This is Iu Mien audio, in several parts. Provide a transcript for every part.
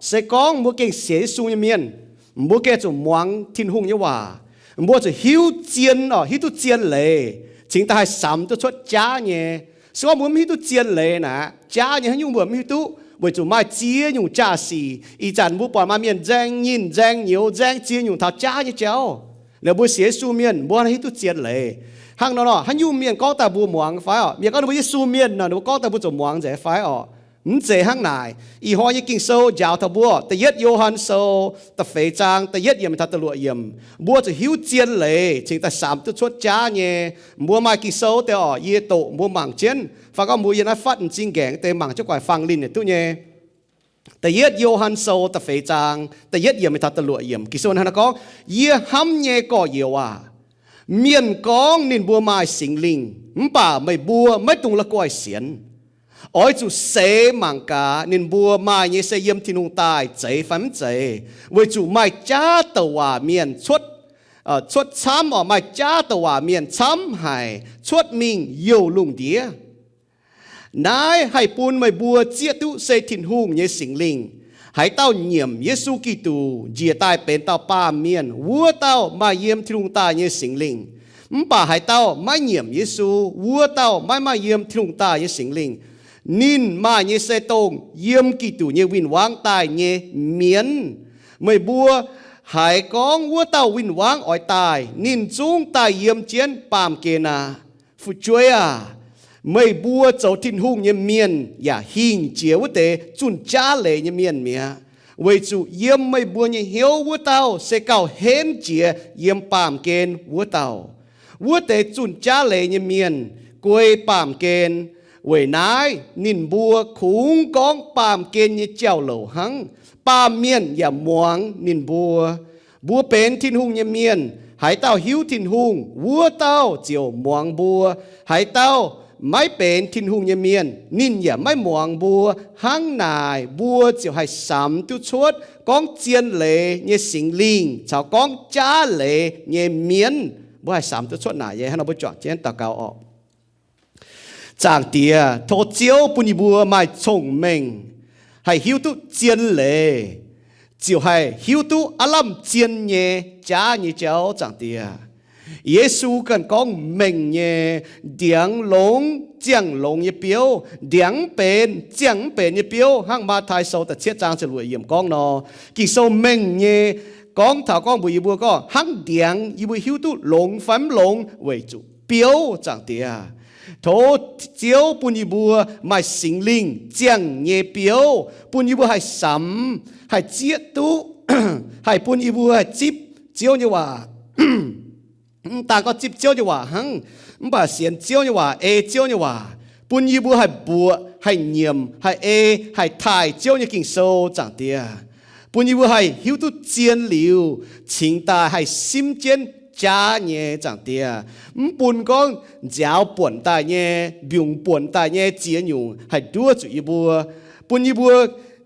Se gorngv mbuo gengh sienx Yesu nyei mienh, mbuo gengh zuqc muangx Tin-Hungh nyei waac. Mbuo zuqc hiuv zien oc, hiuv duqv zien leiz, cingx daaih haih samx duqv cuotv jaav nyei. Se gorngv mbuo mv hiuv duqv zien leiz naaic, jaav nyei haaix nyungc mbuo mv hiuv duqv, weic zuqc maaih ziex nyungc jaa-sic. Ih zanc mbuo buatc maaih mienh nzaeng nyinh, nzaeng nyouz, nzaeng ziex nyungc taux jaav nyei jauv. Liuz mbuo sienx Yesu mienh, mbuo hiuv duqv zien leiz. Hnangv nor nor, haaix nyungc mienh gorngv daaih mbuo muangx fai oc? Mienh gorngv ninh mbuo Yesu mienh nor, ninh mbuo gorngv daaih mbuo zuqc muangx nzengc fai oc? Mv zeiz hnangv naaic. Ih hnoi nyei Ging-Sou njaaux taux mbuo, da'yietv Yo^han Sou da'feix zaang da'yietv yiemc taux da'luoqc yiemc, mbuo zuqc hiuv zien leiz cingx daaih samx duqv cuotv jaav nyei. Mbuo maaih Ging-Sou deix oc, yie doqc mbuo mangc jienv, fai gorngv mbuo yiem naaiv fatv m'zing nqaengc deix mangc jienv guaix fangx linh yietc duqv nyei. Da'yietv Yo^han Sou da'feix zaang da'yietv yiemc taux da'luoqc yiemc, Ging-Sou hnangv naaiv gorngv, Yie hnamv nyei gorx-youz aac, mienh gorngv ninh mbuo maaih Singx Lingh, mv baac meih mbuo maiv dungx la'guaih sienx. Oix zuqc seix mangc gaax, ninh mbuo maaih nyei se yiem Tin-Hungh daaih zeiz fai mv zeiz, weic zuqc maaih jaav douc waac mienh cuotv, cuotv camv oc, maaih jaav douc waac mienh camv haic cuotv mingh youh lungh ndiev. Naaiv haih bun meih mbuo zieqv duqv se Tin-Hungh nyei Singx Lingh. Haaix dauh nyiemc Yesu Giduc njiec daaih benx dauh baamh mienh, wuov dauh maaih yiem Tin-Hungh daaih nyei Singx Lingh. Mv baac haaix dauh maiv nyiemc Yesu, wuov dauh maiv maaih yiem Tin-Hungh daaih nyei Singx Lingh. Ninh maaih nyei se dongh yiem Giduc nyei win-wangv daaih nyei mienv. Meih mbuo haiz gorngv wuov dauh win-wangv oix daaih, ninh zungv daaih yiem jienv baamh gen aqv. Fu'jueiv aac, meih mbuo zoux Tin-Hungh nyei mienh yaac hingh jiex wuov deix zunh jaav leiz nyei mienh mi'aqv, weic zuqc yiem meih mbuo nyei hnyouv wuov dauh se gauh henv jiex yiem baamh gen wuov dauh. Wuov deix zunh jaav leiz nyei mienh guei baamh gen. Weic naaiv ninh mbuo kungx gorngv baamh gen nyei jauv-louc hnangv. Baamh mienh yaac muangx ninh mbuo. Mbuo benx Tin-Hungh nyei mienh. Haaix dauh hiuv Tin-Hungh, wuov dauh ziouc muangx mbuo. Haaix dauh maiv benx Tin-Hungh nyei mienh, ninh yaac maiv muangx mbuo. Hnangv naaic mbuo ziouc haih samx duqv cuotv gorngv zien leiz nyei Singx Lingh caux gorngv jaav leiz nyei mienv. Mbuo haih samx duqv cuotv naaic nyei. Hnangv nor mbuo juangc jienv daux gaux oc. Zaangc Diex, tov Ziouv bun yie mbuo maaih cong-mengh, haih hiuv duqv zien leiz, ziouc haih hiuv duqv aav lamh zien nyei jaav nyei jauv. Zaangc Diex, Yesu ganh gorngv mengh nyei, ndiangx longx, ziangh longx nyei biouv, ndiangx mv benx, ziangh mv benx nyei biouv. Hnangv Matv^tai Sou da'cietv zaang ziepc luoqc yiemc gorngv nor, Ging-Sou mengh nyei gorngv taux gorngv mbuox yie mbuo gorngv hnangv ndiangx yie mbuo hiuv duqv longx fai mv longx weic zuqc biouv. Zaangc Diex, tov Ziouv bun yie mbuo maaih Singx Lingh ziangh nyei biouv, bun yie mbuo haih samx, haih zieqv duqv, haih bun yie mbuo haih zipv Ziouv nyei waac. Mv daan gorngv zipv Ziouv nyei waac hnangv, mv baac sienx Ziouv nyei waac, ei Ziouv nyei waac, bun yie mbuo haih mbuoqc, haih nyiemc, haih ei, haih taaih Ziouv nyei Ging-Sou. Zaangc Diex, bun yie mbuo haih hiuv duqv zien liuz, cingx daaih haih simv jienv jaav nyei. Zaangc Diex, mv bun gorngv nziaaux buonc daaih nyei, mbiungc buonc daaih nyei ziex nyungc haih nduov zuqc yie mbuo, bun yie mbuo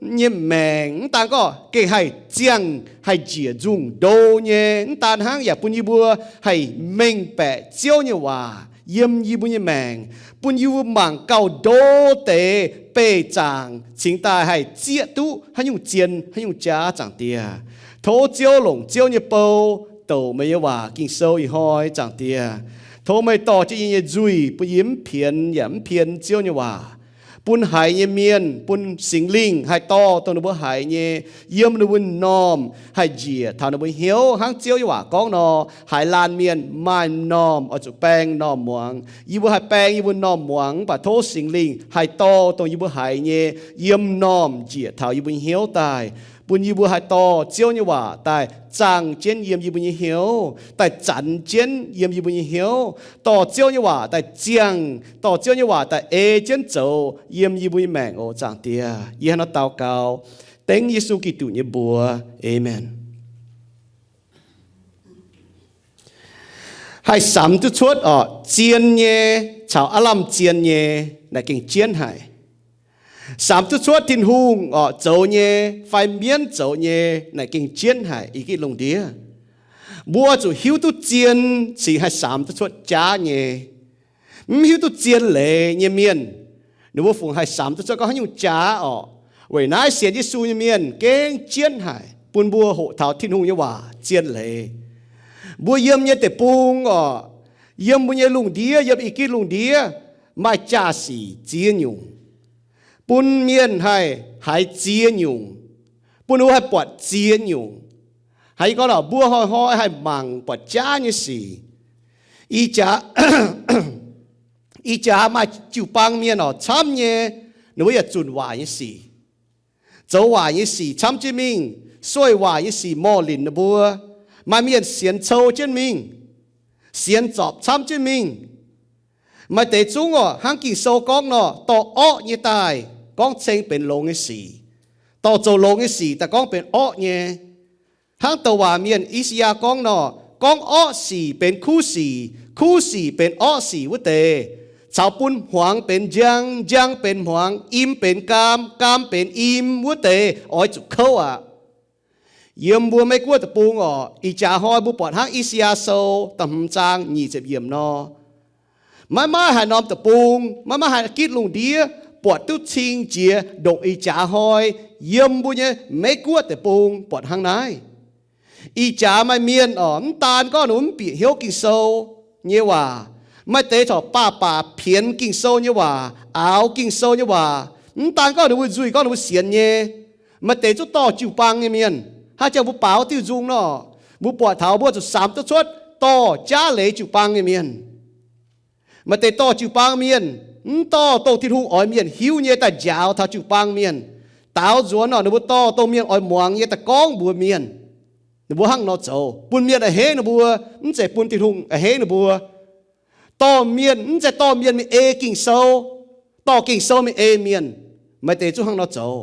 nyei maengc mv daan gorngv gengh haih ziangh, haih njiec nzungh ndo nyei. Mv daan hnangv, yaac bun yie mbuo haih mengh baeqc Ziouv nyei waac yiem yie mbuo nyei maengc, bun yie mbuo mangc gauh ndo deix beih zaangc, cingx daaih haih zieqv duqv haaix nyungc zien, haaix nyungc jaav. Zaangc Diex, tov Ziouv longc Ziouv nyei bou douc meih nyei waac Ging-Sou ih hnoi. Zaangc Diex, tov meih dorh jienv yie nyei nzuih, bun yie mv pienx yaac mv pien Ziouv nyei waac. Bun haiz nyei mienh, bun Singx Lingh haih dorh dongh ninh mbuo haiz nyei yiem ninh mbuo m'normh haih njiec taux ninh mbuo hnyouv, hnangv Ziouv nyei waac gorngv nor, haaix laanh mienh maaih m'normh oix zuqc baeng m'normh muangx. Yie mbuo haih baeng yie mbuo m'normh muangx, mv baac tov Singx Lingh haih dorh dongh yie mbuo haiz nyei yiem m'normh njiec taux yie mbuo nyei hnyouv daaih, bun yie mbuo haih dorh Ziouv nyei waac daaih zaangh jienv yiem yie mbuo nyei hnyouv, daaih zanx jienv yiem yie mbuo nyei hnyouv, dorh Ziouv nyei waac daaih ziangh, dorh Ziouv nyei waac daaih ei jienv zoux yiem yie mbuo nyei maengc oc. Zaangc Diex, yie hnangv naaiv daux gaux dengv Yesu Giduc nyei mbuox, aamen. Haih samx duqv cuotv oc, zien nyei caux aav lamh zien nyei naaic gengh jienv haic. Samx duqv cuotv Tin-Hungh oc zoux nyei fai mienv zoux nyei naaic gengh jienv haic. Ih gitv lungh ndiev, mbuo zuqc hiuv duqv zien cingx haih samx duqv cuotv jaav nyei. Mv hiuv duqv zien leiz nyei mienh, ninh mbuo fungc haih samx duqv cuotv gorngv haaix nyungc jaav oc? Weic naaiv sienx Yesu nyei mienh gengh jienv haic, bun mbuo hoqc taux Tin-Hungh nyei waac zien leiz. Mbuo yiem nyei deic-bung oc, yiem mbuo nyei lungh ndiev, yiem ih gitv lungh ndiev, maaih jaa-sic ziex nyungc, bun mienh haih haiz ziex nyungc, bun ninh mbuo haih buatc ziex nyungc. Haiz gorngv lorqc, mbuo hnoi-hnoi haih mangc buatc jaav nyei sic. Ih jaax, ih jaax maaih jiu-baang mienh oc, camv nyei, ninh mbuo yaac zunc waaic nyei sic, zoux waaic nyei sic camv jienv mingh, sueih waaic nyei sic morh linc ninh mbuo. Maaih mienh sienx cou jienv mingh, sienx zorpc camv jienv mingh. Maaih deix zungv oc, hnangv Ging-Sou gorngv nor, dorh orqv nyei daaih gorngv ceng benx longx nyei sic, dorh zoux longx nyei sic daaih gorngv benx orqv nyei. Hnangv douc waac mienh I^saa^yaa gorngv nor, gorngv orqv sic benx kuv sic, kuv sic benx orqv sic wuov deix, caux bun hmuangx benx njang, njang benx hmuangx, im benx gaam, gaam benx im wuov deix oix zuqc kouv aqv. Yiem mbuo Meiv Guoqv deic-bung oc, ih jaax hnoi mbuo buatc hnangv I^saa^yaa Sou da'hmz zaang nyic ziepc yiemc nor, maiv maaih haaix norm deic-bung, maiv maaih haaix gitv lungh ndiev buatc duqv cing jiex ndongc ih jaax hnoi yiem mbuo nyei Meiv Guoqv deic-bung buatc hnangv naaiv. Ih jaax maaih mienh oc, mv daan gorngv ninh mbuo mv bieqc hnyouv Ging-Sou nyei waac, maaih deix corc baac baac pienx Ging-Sou nyei waac, aaux Ging-Sou nyei waac. Mv daan gorngv ninh mbuo nzuih gorngv ninh mbuo sienx nyei, maaih deix zungv dorh jiu-baang nyei mienh. Hnangv jangx mbuo baaux diuh nzung nor, mbuo buatc taux mbuo zuqc samx duqv cuotv dorh jaav leiz jiu-baang nyei mienh. Maaih deix dorh jiu-baang mienh, mv dorh dongh Tin-Hungh oix mienh hiuv nyei daaih njaaux taux jiu-baang mienh. Daaux nzuonx nor, ninh mbuo dorh dongh mienh oix muangx nyei daaih gorngv mbuox mienh. Ninh mbuo hnangv nor zoux, bun mienh a'hneiv ninh mbuo, mv zeiz bun Tin-Hungh a'hneiv ninh mbuo. Dorh mienh, mv zeiz dorh mienh mingh ei Ging-Sou, dorh Ging-Sou mingh ei mienh. Maaih deix zungv hnangv nor zoux.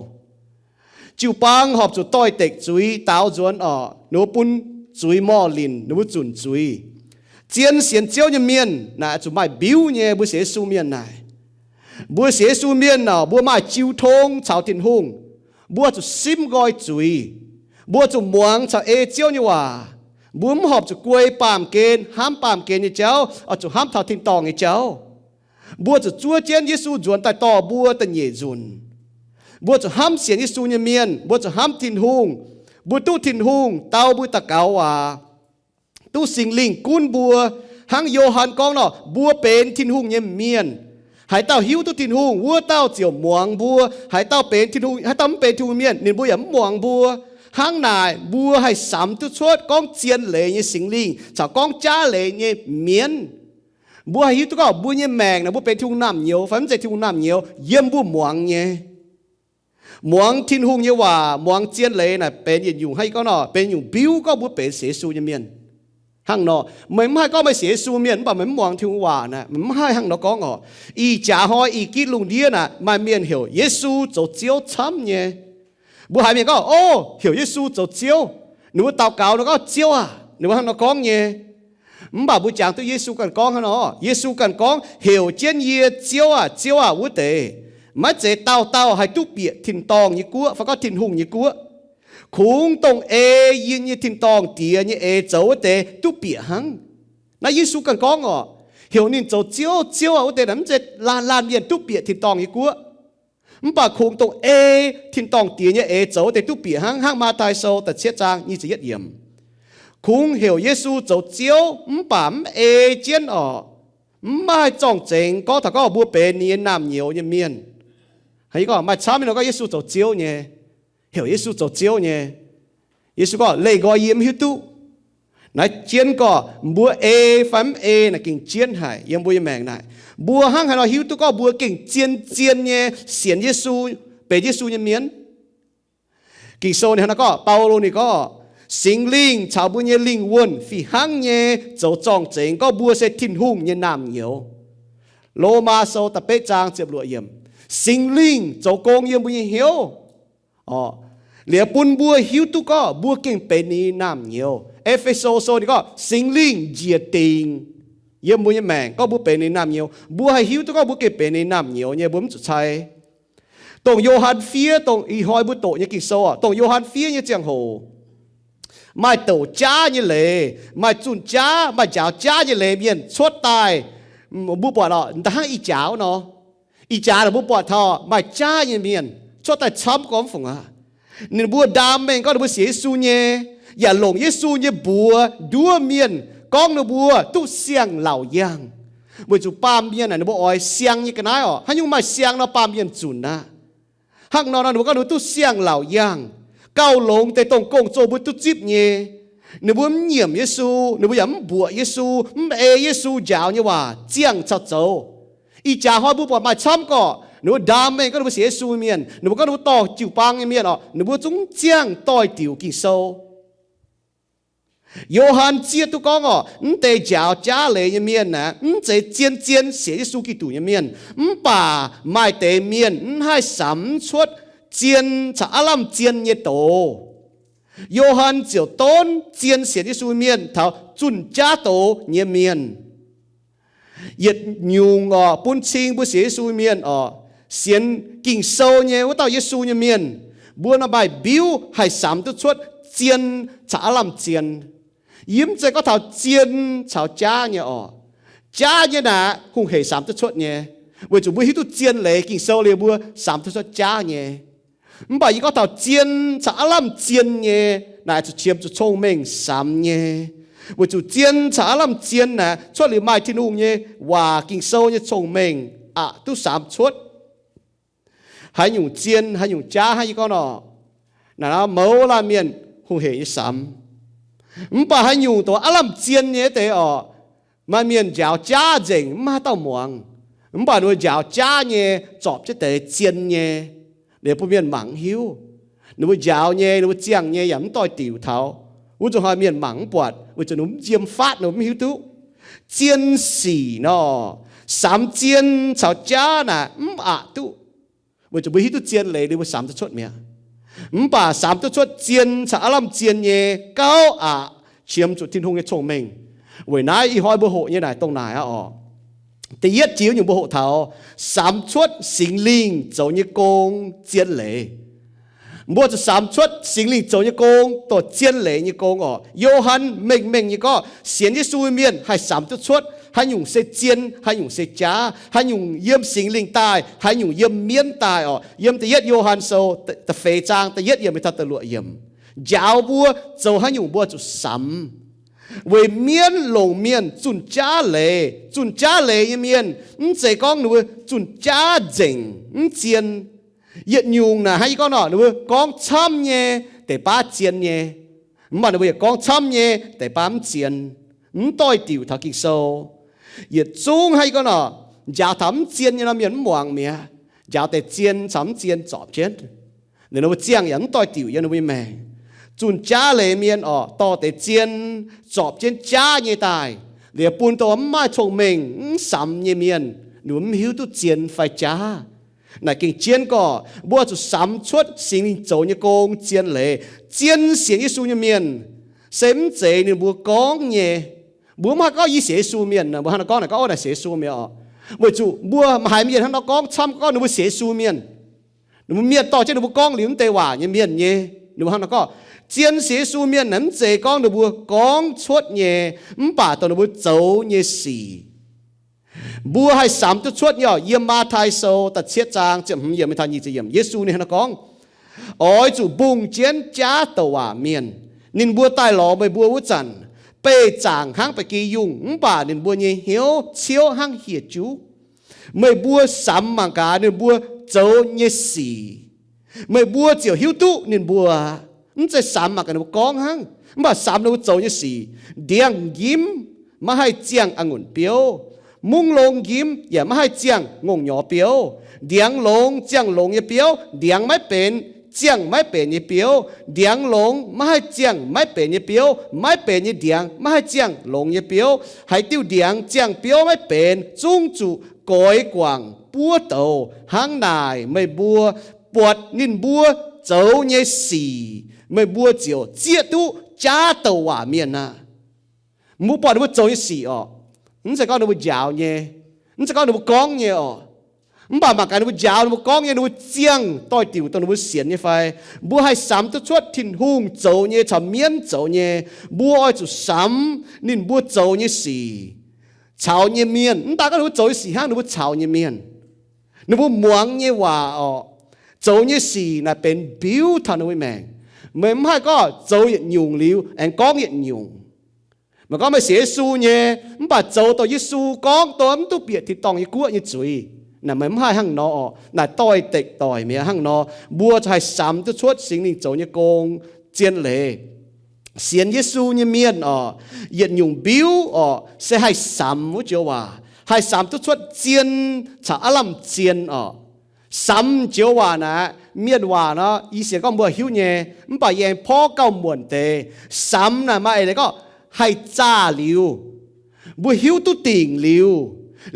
Jiu-baang horpc zuqc doix-dekc zuiz daaux nzuonx oc, ninh mbuo bun zuiz morh linc, ninh mbuo zunc zuiz. Zien sienx Ziouv nyei mienh naaic zuqc maaih mbiuv nyei. Mbuo sienx Yesu mienh naaic, mbuo sienx Yesu mienh oc, mbuo maaih jiu tong caux Tin-Hungh. Mbuo zuqc simv nqoi zuiz. Mbuo zuqc muangx caux ei Ziouv nyei waac. Mbuo mv horpc zuqc guei baamh gen, hnamv baamh gen nyei jauv, oix zuqc hnamv taux tin-dorngh nyei jauv. Mbuo zuqc zuov jienv Yesu nzuonx daaih dorh mbuo da'nyeic nzunc. Mbuo zuqc hnamv sienx Yesu nyei mienh, mbuo zuqc hnamv Tin-Hungh. Mbuo duqv Tin-Hungh dau mbuo daux gaux waac, duqv Singx Lingh gunv mbuo. Hnangv Yo^han gorngv nor, mbuo benx Tin-Hungh nyei mienh. Haaix dauh hiuv duqv Tin-Hungh, wuov dauh ziouc muangx mbuo. Haaix dauh benx Tin-Hungh, haaix dauh mv benx Tin-Hungh mienh, ninh mbuo yaac mv muangx mbuo. Hnangv naaic mbuo haih samx duqv cuotv gorngv zien leiz nyei Singx Lingh caux gorngv jaav leiz nyei mienv. Mbuo haih hiuv duqv gorngv mbuo nyei maengc naaic, mbuo benx Tin-Hungh naamh nyouz fai mv zeiz Tin-Hungh naamh nyouz yiem mbuo muangx nyei. Muangx Tin-Hungh nyei waac, muangx zien leiz naaic benx yietc nyungc, hnangv yie gorngv nor, benx nyungc mbiuv gorngv mbuo benx sienx Yesu nyei mienh. Hnangv nor, meih mv haih gorngv meih sienx Yesu mienh mv baac meih mv muangx Tin-Hungh waac naaic, meih mv haih hnangv nor gorngv oc. Ih jaax hnoi ih gitv lungh ndiev naaic maaih mienh heuc Yesu zoux Ziouv camv nyei. Mbuo haiz mienh gorngv, o, heuc Yesu zoux Ziouv. Ninh mbuo daux gaux nor gorngv, Ziouv aah! Ninh mbuo hnangv nor gorngv nyei. Mv baac mbuo jangx duqv Yesu ganh gorngv hnangv nor, Yesu ganh gorngv, heuc jienv yie Ziouv aah, Ziouv aah wuov deix, maiv zeiz dauh dauh haih duqv bieqc tin-dorngh nyei guoqv fai gorngv Tin-Hungh nyei guoqv. Kungx dongh ei yie nyei tin-dorngh Diex nyei eix zoux wuov deix duqv bieqc hnangv. Naaiv Yesu ganh gorngv oc. Heuc ninh zoux Ziouv, Ziouv aah wuov deix naaic mv zeiz laanh laanh mienh duqv bieqc tin-dorngh nyei guoqv. Mv baac kungx dongh ei tin-dorngh Diex nyei eix zoux wuov deix duqv bieqc hnangv. Hnangv Matv^tai Sou da'cietv zaang nyic ziepc yietv yiemc. Kungx heuc Yesu zoux Ziouv mv baac mv ei jienv oc. Mv maaih zorng-zengx gorngv taux gorngv mbuo benx ninh nyei naamh nyouz nyei mienh. Maaih camv nyei nor gorngv Yesu zoux Ziouv nyei, heuc Yesu zoux Ziouv nyei. Yesu gorngv, leih nqoi yie mv hiuv duqv. Naaiv jienv gorngv mbuo ei fai mv ei naaic gengh jienv haic yiem mbuo nyei maengc naaic. Mbuo hnangv haaix nor hiuv duqv gorngv mbuo gengh zien-zien nyei sienx Yesu, benx Yesu nyei mienh? Ging-Sou ninh hnangv naaiv gorngv, Baulo ninh gorngv, Singx Lingh caux mbuo nyei lingh wuonh fih hnangv nyei zoux zorng-zengx gorngv mbuo se Tin-Hungh nyei naamh nyouz. Lomaa Sou da'betv zaang ziepc luoqc yiemc. Singx Lingh zoux gong yiem mbuo nyei hnyouv, liuz bun mbuo hiuv duqv gorngv mbuo gengh benx ninh naamh nyouz. E^fe^so Sou ninh gorngv Singx Lingh njiec dingc yiem mbuo nyei maengc gorngv mbuo benx ninh naamh nyouz. Mbuo haih hiuv duqv gorngv mbuo gengh benx ninh naamh nyouz nyei, mbuo mv zuqc cai. Dongh Yo^han fiev, dongh ih hnoi mbuo doqc nyei Ging-Sou oc, dongh Yo^han fiev nyei ziangh hoc, maaih douc jaav nyei leiz, maaih zunh jaav, maaih njaaux jaav nyei leiz mienh cuotv daaih. Mbuo buatc oc, hnangv ih jaax nor, ih jaax naaic mbuo buatc taux maaih jaav nyei mienh. cuotv daaih camv gormx fungc aqv. Ninh mbuo ndaam mengh gorngv ninh mbuo sienx Yesu nyei, yaac longc Yesu nyei mbuox nduov mienh gorngv ninh mbuo duqv siang-laauc yangh, weic zuqc baamh mienh naaic ninh mbuo oix siang nyei ga'naaiv orqc. Haaix nyungc maaih siang nor, baamh mienh zunc aqv. Hnangv nor nor ninh mbuo gorngv ninh mbuo duqv siang-laauc yangh, gauh longx deix dongh gong-zoh mbuo duqv zipv nyei. Ninh mbuo mv nyiemc Yesu, ninh mbuo yaac mv mbuoqc Yesu, mv ei Yesu njaaux nyei waac ziangh caux zoux. Ih jaax hnoi mbuo buatc maaih camv gorqv ninh mbuo ndaam mengh gorngv ninh mbuo sienx Yesu nyei mienh, ninh mbuo gorngv ninh mbuo dorh jiu-baang nyei mienh orqc, ninh mbuo zungv mv ziangh doix-diuc Ging-Sou. Yo^han zieqv duqv gorngv orqc, mv deix njaaux jaav leiz nyei mienh aeqv, mv zeiz zien-zien sienx Yesu Giduc nyei mienh. Mv baac maaih deix mienh mv haih samx cuotv zien caux aav lamh zien nyei doz. Yo^han ziouc donv zien sienx Yesu mienh taux zunh jaav doz nyei mienh. Yietc nyungc orqc, bun cing mbuo sienx Yesu mienh orqc, sienx Ging-Sou nyei wuov dauh Yesu nyei mienh, mbuo nor maaih mbiuv haih samx duqv cuotv zien caux aav lamh zien. Yie mv zeiz gorngv taux zien caux jaav nyei orqc. Jaav nyei naaic hungh heic samx duqv cuotv nyei, weic zuqc mbuo hiuv duqv zien leiz Ging-Sou liuz mbuo samx duqv cuotv jaav nyei. Mv baac yie gorngv taux zien caux aav lamh zien nyei naaic zuqc qiemx zuqc cong-mengh samx nyei, weic zuqc zien caux aav lamh zien naaic cuotv liuz maaih Tin-Hungh nyei waac, Ging-Sou nyei cong-mengh aqc duqv samx cuotv. Haaix nyungc zien, haaix nyungc jaav hnangv yie gorngv nor, naaic mouz laanh mienh hungh heic nyei samx. Mv baac haaix nyungc dongh aav lamh zien nyei deix orqc, maaih mienh njaaux jaav nzengc mv maaih haaix dauh muangx. Mv baac ninh mbuo njaaux jaav nyei zorpc jienv deix zien nyei, liuz bun mienh mangc mv hiuv. Ninh mbuo njaaux nyei, ninh mbuo ziangh nyei yaac mv doix-diuc taux. Wuov nzunc hnoi mienh mangc mv buatc weic zuqc ninh mbuo mv yiem faatv, ninh mbuo mv hiuv duqv. Zien sic nor, samx zien caux jaav naaic mv aqc duqv, weic zuqc mbuo hiuv duqv zien leiz liuz mbuo samx duqv cuotv mi'aqv. Mv baac samx duqv cuotv zien caux aav lamh zien nyei gauh aqc qiemx zuqc Tin-Hungh nyei cong-mengh. Weic naaiv ih hnoi mbuo hoqc nyei naaic dongh naaic aqv orqc. Da'yietv jiex nyungc mbuo hoqc taux samx cuotv Singx Lingh zoux nyei gong, zien leiz. Mbuo zuqc samx cuotv Singx Lingh zoux nyei gong dongh zien leiz nyei gong orqc. Yo^han mengh mengh nyei gorngv sienx Yesu mienh haih samx duqv cuotv haaix nyungc se zien, haaix nyungc se jaav, haaix nyungc yiem Singx Lingh daaih, haaix nyungc yiem mienv daaih orqc. Yiem da'yietv Yo^han Sou da'feix zaang da'yietv yiemc mingh taux da'luoqc yiemc, njaaux mbuo zoux haaix nyungc mbuo zuqc samx. Weic mienv longc mienh zunh jaav leiz. Zunh jaav leiz nyei mienh mv zeiz gorngv ninh mbuo zunh jaav nzengc mv zien. Yietc nyungc naaic hnangv yie gorngv nor, ninh mbuo gorngv camv nyei deix baav zien nyei, mv baac ninh mbuo yaac gorngv camv nyei deix baav mv zien, mv doix-diuc taux Ging-Sou. Yietc zungv hnangv yie gorngv nor, njaaux taux mv zien nyei nor mienh mv muangx mi'aqv. Njaaux deix zien caux mv zien zorpc jienv, ninh mbuo ziangh yaac mv doix-diuc yiem ninh mbuo nyei maengc. Zunh jaav leiz mienh orqc, dorh deix zien zorpc jienv jaav nyei daaih, liuz bun dongh mv maaih cong-mengh mv samx nyei mienh, ninh mbuo mv hiuv duqv zien fai jaav. Naaic gengh jienv gorqv mbuo zuqc samx cuotv Singx Lingh zoux nyei gong, zien leiz. Zien sienx Yesu nyei mienh se mv zeiz ninh mbuo gorngv nyei. Mbuo mv haih gorngv yie sienx Yesu mienh, mbuo hnangv nor gorngv naaic, gorngv naaic sienx Yesu mienh orqc. Weic zuqc mbuo haiz mienh hnangv nor gorngv camv gorngv ninh mbuo sienx Yesu mienh, ninh mbuo mienh dorh jienv ninh mbuo gorngv liuz mv deix waac nyei mienh nyei. Ninh mbuo hnangv nor gorngv, zien sienx Yesu mienh naaic mv zeiz gorngv ninh mbuo gorngv cuotv nyei, mv baac dongh ninh mbuo zoux nyei sic. Mbuo haih samx duqv cuotv nyei orqc. Yiem Matv^tai Sou da'cietv zaang ziepc hmz yiemc mingh taux nyic ziepc yiemc, Yesu ninh hnangv nor gorngv, oix zuqc mbungh jienv jaav douc waac mienh. Ninh mbuo daaih lorz meih mbuo wuov zanc, beih zaangc hnangv ba'gi yungh, mv baac ninh mbuo nyei hnyouv ciouv hnangv hieh juv. Meih mbuo samx mangc gaax ninh mbuo zoux nyei sic, meih mbuo ziouc hiuv duqv ninh mbuo. Mv zeiz samx mangc gaax ninh mbuo gorngv hnangv, mv baac samx ninh mbuo zoux nyei sic. Ndiangx-njimv maiv haih ziangh a'ngunc biouv, mungv longx-njimv yaac maiv haih ziangh ngongh nyorx biouv. Ndiangx longx ziangh longx nyei biouv, ndiangx maiv benx ziangh maiv benx nyei biouv. Ndiangx longx maiv haih ziangh maiv benx nyei biouv, maiv benx nyei ndiangx maiv haih ziangh longx nyei biouv. Haaix diuh ndiangx ziangh biouv maiv benx, zungv zuqc goix guangc buov douz. Hnangv naaic, meih mbuo buatc ninh mbuo zoux nyei sic, meih mbuo ziouc zieqv duqv jaav douc waac mienh aqv. Mbuo buatc ninh mbuo zoux nyei sic orqc, mv zeiz gorngv ninh mbuo njaaux nyei, mv zeiz gorngv ninh mbuo gorngv nyei orqc. Mv baac mangc gaax ninh mbuo njaaux, ninh mbuo gorngv nyei, ninh mbuo ziangh doix-diuc dongh ninh mbuo sienx nyei fai? Mbuo haih samx duqv cuotv Tin-Hungh zoux nyei caux mienv zoux nyei. Mbuo oix zuqc samx ninh mbuo zoux nyei sic caux nyei mienh. Mv daaih gorngv ninh mbuo zoux nyei sic hnangv, ninh mbuo caux nyei mienh, ninh mbuo muangx nyei waac orqc, Zoux nyei sic naaic benx mbiuv taux ninh nyei maengc. Meih mv haih gorngv zoux yietc nyungc liuz aengx gorngv yietc nyungc. Meih gorngv meih sienx Yesu nyei, mv baac zoux dongh Yesu gorngv, dongh mv duqv bieqc tin-dorngh nyei guoqv nyei zuiz, naaic meih mv haih hnangv nor oc. Naaic doix-dekc doic mi'aqv. Hnangv nor mbuo haih samx duqv cuotv Singx Lingh zoux nyei gong, zien leiz. Sienx Yesu nyei mienh oc, yietc nyungc mbiuv oc, se haih samx wuov joux waac, haih samx duqv cuotv zien caux aav lamh zien oc. Samx joux waac naaic, mienh waac nor, yie sienx gorngv mbuo hiuv nyei, mv baac yie aengx porv gauh muonc deix. Samx naaic maaih eix leiz gorngv haih zaah liuz, mbuo hiuv duqv dingc liuz,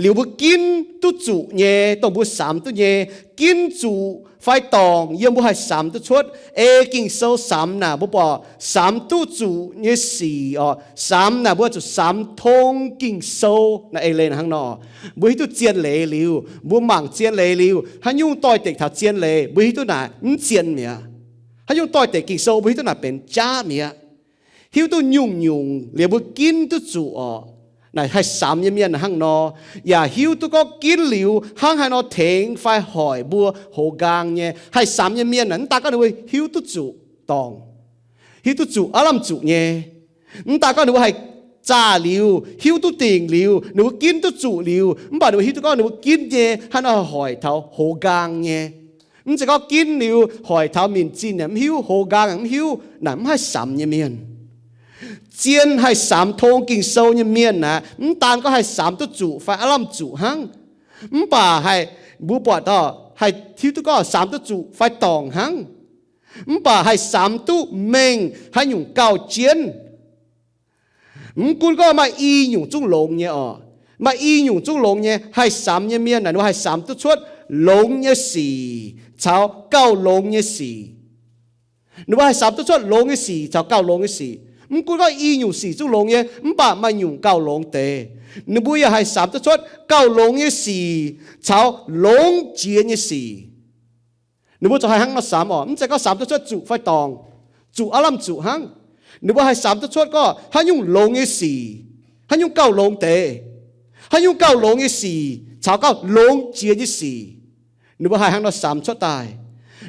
liuz mbuo ginv duqv zuqc nyei, dongh mbuo samx duqv nyei, ginv zuqc fai dorngc yiem mbuo haih samx duqv cuotv. Ei Ging-Sou samx naaic mbuo buatc samx duqv zuqc nyei sic oc. Samx naaic mbuo zuqc samx tong Ging-Sou naaic. Ei leiz hnangv nor, mbuo hiuv duqv zien leiz liuz, mbuo mangc zien leiz liuz, haaix nyungc doix-dekc taux zien leiz mbuo hiuv duqv naaic mv zien mi'aqv. Haaix nyungc doix-dekc Ging-Sou mbuo hiuv duqv naaic benx jaav mi'aqv. Hiuv duqv nyungc-nyungc liuz mbuo ginv duqv zuqc oc. Naaic haih samx nyei mienh hnangv nor, yaac hiuv duqv gorngv ginv liuz hnangv haaix nor tengx fai hoic mbuo hoz nqaang nyei. Haih samx nyei mienh naaic mv daan gorngv ninh mbuo hiuv duqv zuqc dorngc, hiuv duqv zuqc aav lamh zuqc nyei, mv daan gorngv ninh mbuo haih zaah liuz, hiuv duqv dingc liuz, ninh mbuo ginv duqv zuqc liuz, mv baac ninh mbuo hiuv duqv gorngv ninh mbuo ginv nyei hnangv haaix nor hoic taux hoz nqaang nyei. Mv zeiz gorngv ginv liuz hoic taux minc zinh yaac mv hiuv, hoz nqaang yaac mv hiuv, naaic mv haih samx nyei mienh. Zien haih samx tong Ging-Sou nyei mienh aeqv, mv daan gorngv haih samx duqv zuqc fai aav lamh zuqc hnangv, mv baac haih, mbuo buatc daaih haih hiuv duqv gorngv samx duqv zuqc fai dorngc hnangv, mv baac haih samx duqv mengh haaix nyungc gauh jienv. Mv gunv gorngv maaih i nyungc zungv longx nyei oc. Maaih i nyungc zungv longx nyei. Haih samx nyei mienh naaic ninh mbuo haih samx duqv cuotv longx nyei sic caux gauh longx nyei sic. Ninh mbuo haih samx duqv cuotv longx nyei sic caux gauh longx nyei sic. Mv gunv gorngv i nyungc sic zungv longx nyei, mv baac maaih nyungc gauh longx deix. Ninh mbuo yaac haih samx duqv cuotv gauh longx nyei sic caux longx jiex nyei sic. Ninh mbuo ziouc haih hnangv nor samx oc. Mv zeiz gorngv samx duqv cuotv zuqc fai dorngc, zuqc aav lamh zuqc hnangv. Ninh mbuo haih samx duqv cuotv gorngv haaix nyungc longx nyei sic, haaix nyungc gauh longx deix, haaix nyungc gauh longx nyei sic caux gauh longx jiex nyei sic. Ninh mbuo haih hnangv nor samx cuotv daaih.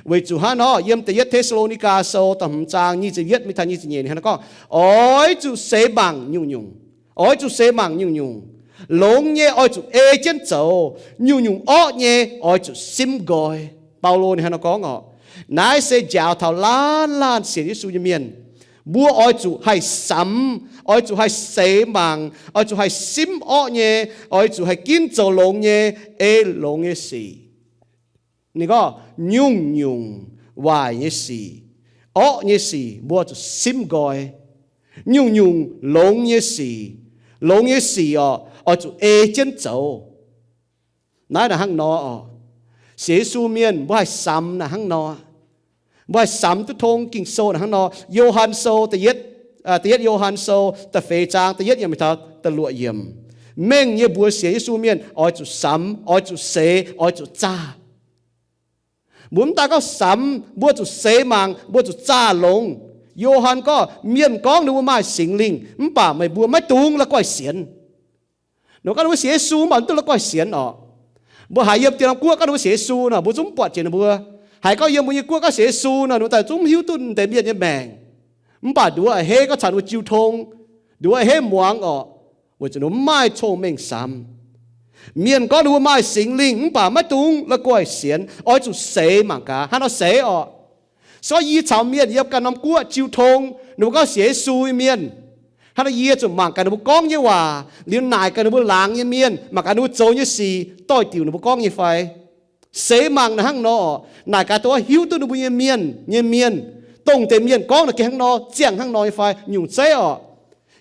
Weic zuqc hnangv nor, yiem da'yietv Te^saa^lo^ni^gaa Sou da'hmz zaang nyic ziepc yietv mingh taux nyic ziepc nyeic ninh hnangv nor gorngv, oix zuqc seix mangc nyungc-nyungc. Oix zuqc seix mangc nyungc-nyungc. Longx nyei oix zuqc ei jienv zoux. Nyungc-nyungc orqv nyei oix zuqc simv nqoi. Baulo ninh hnangv nor gorngv oc. Naaiv se njaaux taux laanh laanh sienx Yesu nyei mienh. Mbuo oix zuqc haih samx, oix zuqc haih seix mangc, oix zuqc haih simv orqv nyei, oix zuqc haih ginv zoux longx nyei, ei longx nyei sic. Ninh gorngv nyungc-nyungc waaic nyei sic, orqv nyei sic mbuo zuqc simv nqoi. Nyungc-nyungc longx nyei sic, longx nyei sic oc, oix zuqc ei jienv zoux. Naaiv naaic hnangv nor oc. Sienx Yesu mienh mbuo haih samx naaic hnangv nor. Mbuo haih samx duqv tong Ging-Sou naaic hnangv nor. Yo^han Sou da'yietv, da'yietv Yo^han Sou da'feix zaang da'yietv yiemc mingh taux da'luoqc yiemc. Mengh nyei mbuox sienx Yesu mienh oix zuqc samx, oix zuqc seix, oix zuqc zaah. Mbuo mv daan gorngv samx, mbuo zuqc seix mangc, mbuo zuqc zaah longx. Yo^han gorngv, mienh gorngv ninh mbuo maaih Singx Lingh, mv baac meih mbuo maiv dungx la'guaih sienx. Ninh gorngv ninh mbuo sienx Yesu mv baac mv dungx la'guaih sienx oc. Mbuo haiz yiem diex norm guoqv gorngv ninh mbuo sienx Yesu nor, mbuo zungv mv buatc jiex ninh mbuo. Haiz gorngv yiem mbuo nyei guoqv gorngv sienx Yesu nor, ninh mbuo daaih zungv mv hiuv duqv deix mienh nyei maengc. Mv baac nduov a'hneiv gorngv caux ninh mbuo jiu tong, nduov a'hneiv muangx oc, weic zuqc ninh mbuo mv maaih cong-mengh samx. Mienh gorngv ninh mbuo maaih Singx Lingh mv baac maiv dungx la'guaih sienx, oix zuqc seix mangc gaax. Hnangv nor seix orqc. Se gorngv yie caux mienh yiem ganh norm guoqv jiu tong, ninh mbuo gorngv sienx Yesu nyei mienh, hnangv nor yie zuqc mangc gaax ninh mbuo gorngv nyei waac, liuz naaic gaax ninh mbuo laangz nyei mienh, mangc gaax ninh mbuo zoux nyei sic doix-diuc ninh mbuo gorngv nyei fai. Seix mangc naaic hnangv nor, naaic gaax dongh hiuv duqv ninh mbuo nyei mienh nyei mienh, dongh deix mienh gorngv naaic gengh hnangv nor, ziangh hnangv nor nyei fai, nyungc zeiv orqc.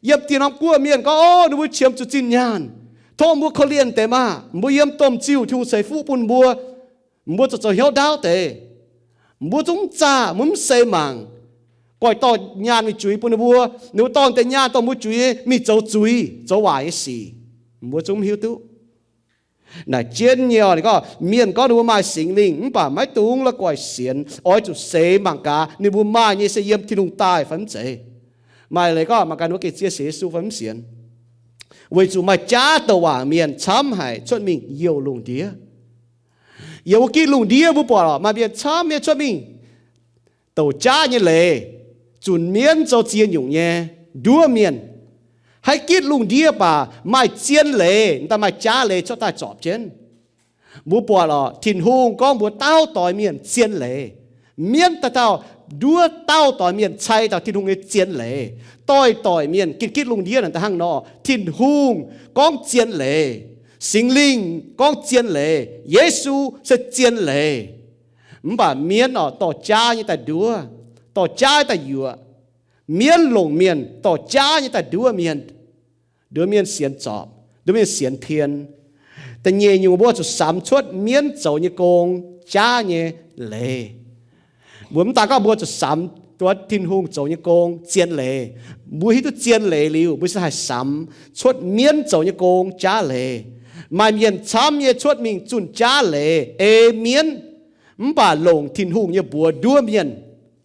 Yiem diex norm guoqv mienh gorngv, o, ninh mbuo qiemx zuqc zinh nyaanh. Tov mbuo korv-lienh deix maah! Mbuo yiem domh ziuh, Tin-Hungh ceix fuqv bun mbuo. Mbuo zoux zoux hnyouv ndaauv deix. Mbuo zungv mv zaah, mbuo mv seix mangc. Goix dorh nyaanh mingh juix bun ninh mbuo, ninh mbuo dorh deix nyaanh dorh mbuo juix mingh zoux zuiz, zoux waaic nyei sic. Mbuo zungv mv hiuv duqv. Naaic jienv nyei orqc, ninh gorngv, mienh gorngv ninh mbuo maaih Singx Lingh mv baac maiv dungx la'guaih sienx, oix zuqc seix mangc gaax ninh mbuo maaih nyei se yiem Tin-Hungh daaih fai mv zeiz. Maaih leiz gorngv mangc gaax ninh mbuo gengh zien sienx Yesu fai mv sienx. Weic zuqc maaih jaav douc waac mienh camv haic cuotv mingh youh lungh ndiev. Yiem wuov gitv lungh ndiev mbuo buatc maaih mienh camv nyei cuotv mingh douc jaav nyei leiz, zunc mienv zoux ziex nyungc nyei nduov mienh. Haiz gitv lungh ndiev baac maaih zien leiz, daaih maaih jaav leiz cuotv daaih zorpc jienv. Mbuo buatc oc, Tin-Hungh gorngv mbuox dauh doix mienh zien leiz. Mienv dauh dauh nduov dauh doix mienh cai taux Tin-Hungh nyei zien leiz. Doix-doix mienh gitv gitv lungh ndiev naaic da'hnangv nor, Tin-Hungh gorngv zien leiz, Singx Lingh gorngv zien leiz, Yesu se zien leiz. Mv baac mienv oc, dorh jaav nyei daaih nduov, dorh jaav nyei daaih yuoqc. Mienv longc mienh, dorh jaav nyei daaih nduov mienh. Nduov mienh sienx zorpc, nduov mienh sienx pien. Da'nyeic nyungc mbuo zuqc samx cuotv mienv zoux nyei gong jaav nyei leiz. Mbuo mv daan gorngv mbuo zuqc samx duqv Tin-Hungh zoux nyei gong zien leiz. Mbuo hiuv duqv zien leiz liuz, mbuo se haih samx cuotv mienv zoux nyei gong jaav leiz. Maaih mienh camv nyei cuotv mingh zunh jaav leiz ei mienv, mv baac longc Tin-Hungh nyei mbuox nduov mienh.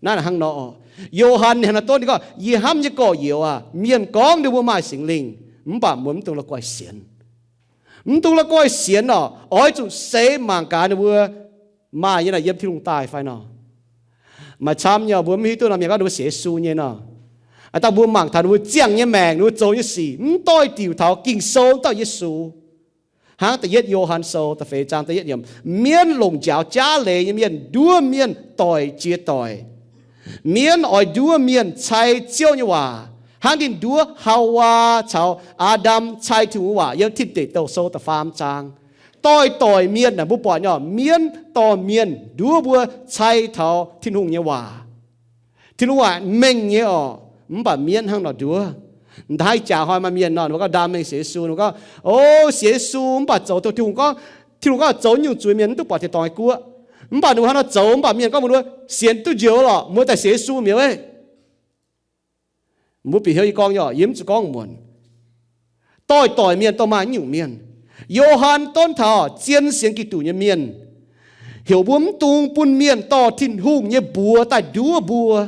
Naaiv hnangv nor, Yo^han hnangv nor donv ninh gorngv, Yie hnamv nyei gorx-youz aah! Mienh gorngv ninh mbuo maaih Singx Lingh, mv baac mbuo mv dungx la'guaih sienx. Mv dungx la'guaih sienx oc. Oix zuqc seix mangc gaax ninh mbuo maaih nyei naaic yiem Tin-Hungh daaih fai nor. Maaih camv nyei mbuo mv hiuv duqv nor, mienh gorngv ninh mbuo sienx Yesu nyei nor, aa, daaih mbuo mangc taux ninh mbuo ziangh nyei maengc, ninh mbuo zoux nyei sic mv doix-diuc taux Ging-Sou, mv doix Yesu. Hnangv da'yietv Yo^han Sou da'feix zaang da'yietv yiemc, Mienv longc njaaux jaav leiz nyei mienh nduov mienh doic jiex doic. Mienv oix nduov mienh cai Ziouv nyei waac hnangv ninh nduov Haawaa caux Aa^ndam cai Tin-Hungh nyei waac, yiem Tin Deic Douh Sou da'faam zaang. Doix-doix mienh naaic mbuo buatc nyei, mienv dorh mienh nduov mbuo cai taux Tin-Hungh nyei waac. Tin-Hungh waac mengh nyei oc, mv baac mienv hnangv nor nduov. M'daaih jaax hnoi maaih mienh nor, ninh mbuo gorngv ndaam mengh sienx Yesu, ninh mbuo gorngv, O, sienx Yesu mv baac zoux dongh Tin-Hungh gorngv, Tin-Hungh gorngv zoux nyungc zuiz mienh mv duqv buatc tin-dorngh nyei guoqv. Mv baac ninh mbuo hnangv nor zoux, mv baac mienh gorngv mbuo sienx duqv njoux lorqc, mbuo daaih sienx Yesu mi'aqv. Mbuo bieqc hnyouv yie gorngv nyei, yie mv zuqc gorngv muonc. Doix-doix mienh dongh maaih nyungc mienh. Yo^han donv taux zien sienx Giduc nyei mienh heuc mbuo mv dungx bun mienh dorh Tin-Hungh nyei mbuox daaih nduov mbuo.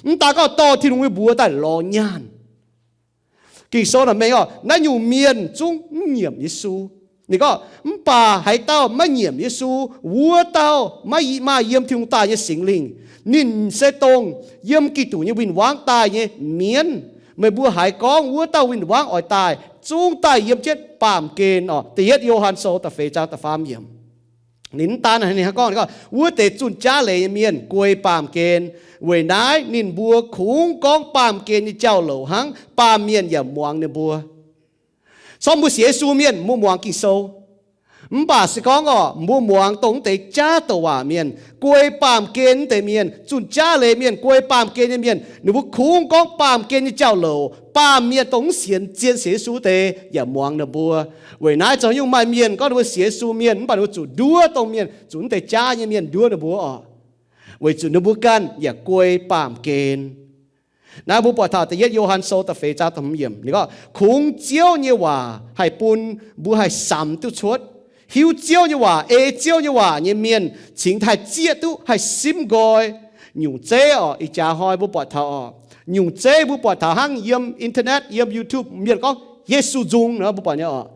Mv daan gorngv dorh Tin-Hungh nyei mbuox daaih lorz nyaanh. Ging-Sou naaic mengh oc, naaiv nyungc mienh zungv mv nyiemc Yesu. Ninh gorngv, Mv baac haaix dauh maiv nyiemc Yesu, wuov dauh maiv maaih yiem Tin-Hungh daaih nyei Singx Lingh. Ninh se dongh yiem Giduc nyei win-wangv daaih nyei mienv. Meih mbuo haiz gorngv wuov dauh win-wangv oix daaih, zungv daaih yiem jienv baamh gen oc. Da'yietv Yo^han Sou da'feix zaang da'faam yiemc. Ninh mv daan ninh gorngv, gorngv, Wuov deix zunh jaav leiz nyei mienh guei baamh gen. Weic naaiv ninh mbuo kungx gorngv baamh gen nyei jauv-louc hnangv, baamh mienh yaac muangx ninh mbuo. Corc mbuo sienx Yesu mienh mbuo muangx Ging-Sou. Mv baac se gorngv oc, mbuo muangx dongh wuov deix jaav douc waac mienh, guei baamh gen wuov deix mienh, zunh jaav leiz mienh, guei baamh gen nyei mienh, ninh mbuo kungx gorngv baamh gen nyei jauv-louc. Baamh mienh dongh mv sienx, zien sienx Yesu deix yaac muangx ninh mbuo. Weic naaiv zoux nyungc maaih mienh gorngv ninh mbuo sienx Yesu mienh, mv baac ninh mbuo zuqc nduov dongh mienh, zuqc wuov deix jaav nyei mienh nduov ninh mbuo oc, weic zuqc ninh mbuo ganh yaac guei baamh gen. Naaiv mbuo buatc taux da'yietv Yo^han Sou da'feix zaang da'hmz yiemc, ninh gorngv, Kungx Ziouv nyei waac haih bun mbuo haih samx duqv cuotv. Hiuv Ziouv nyei waac, ei Ziouv nyei waac nyei mienh cingx haih zieqv duqv, haih simv nqoi. Nyungc zeiv oc, ih jaax hnoi mbuo buatc taux oc, nyungc zeiv mbuo buatc taux hnangv yiem internet, yiem YouTube, mienh gorngv Yesu nzung nor, mbuo buatc nyei oc.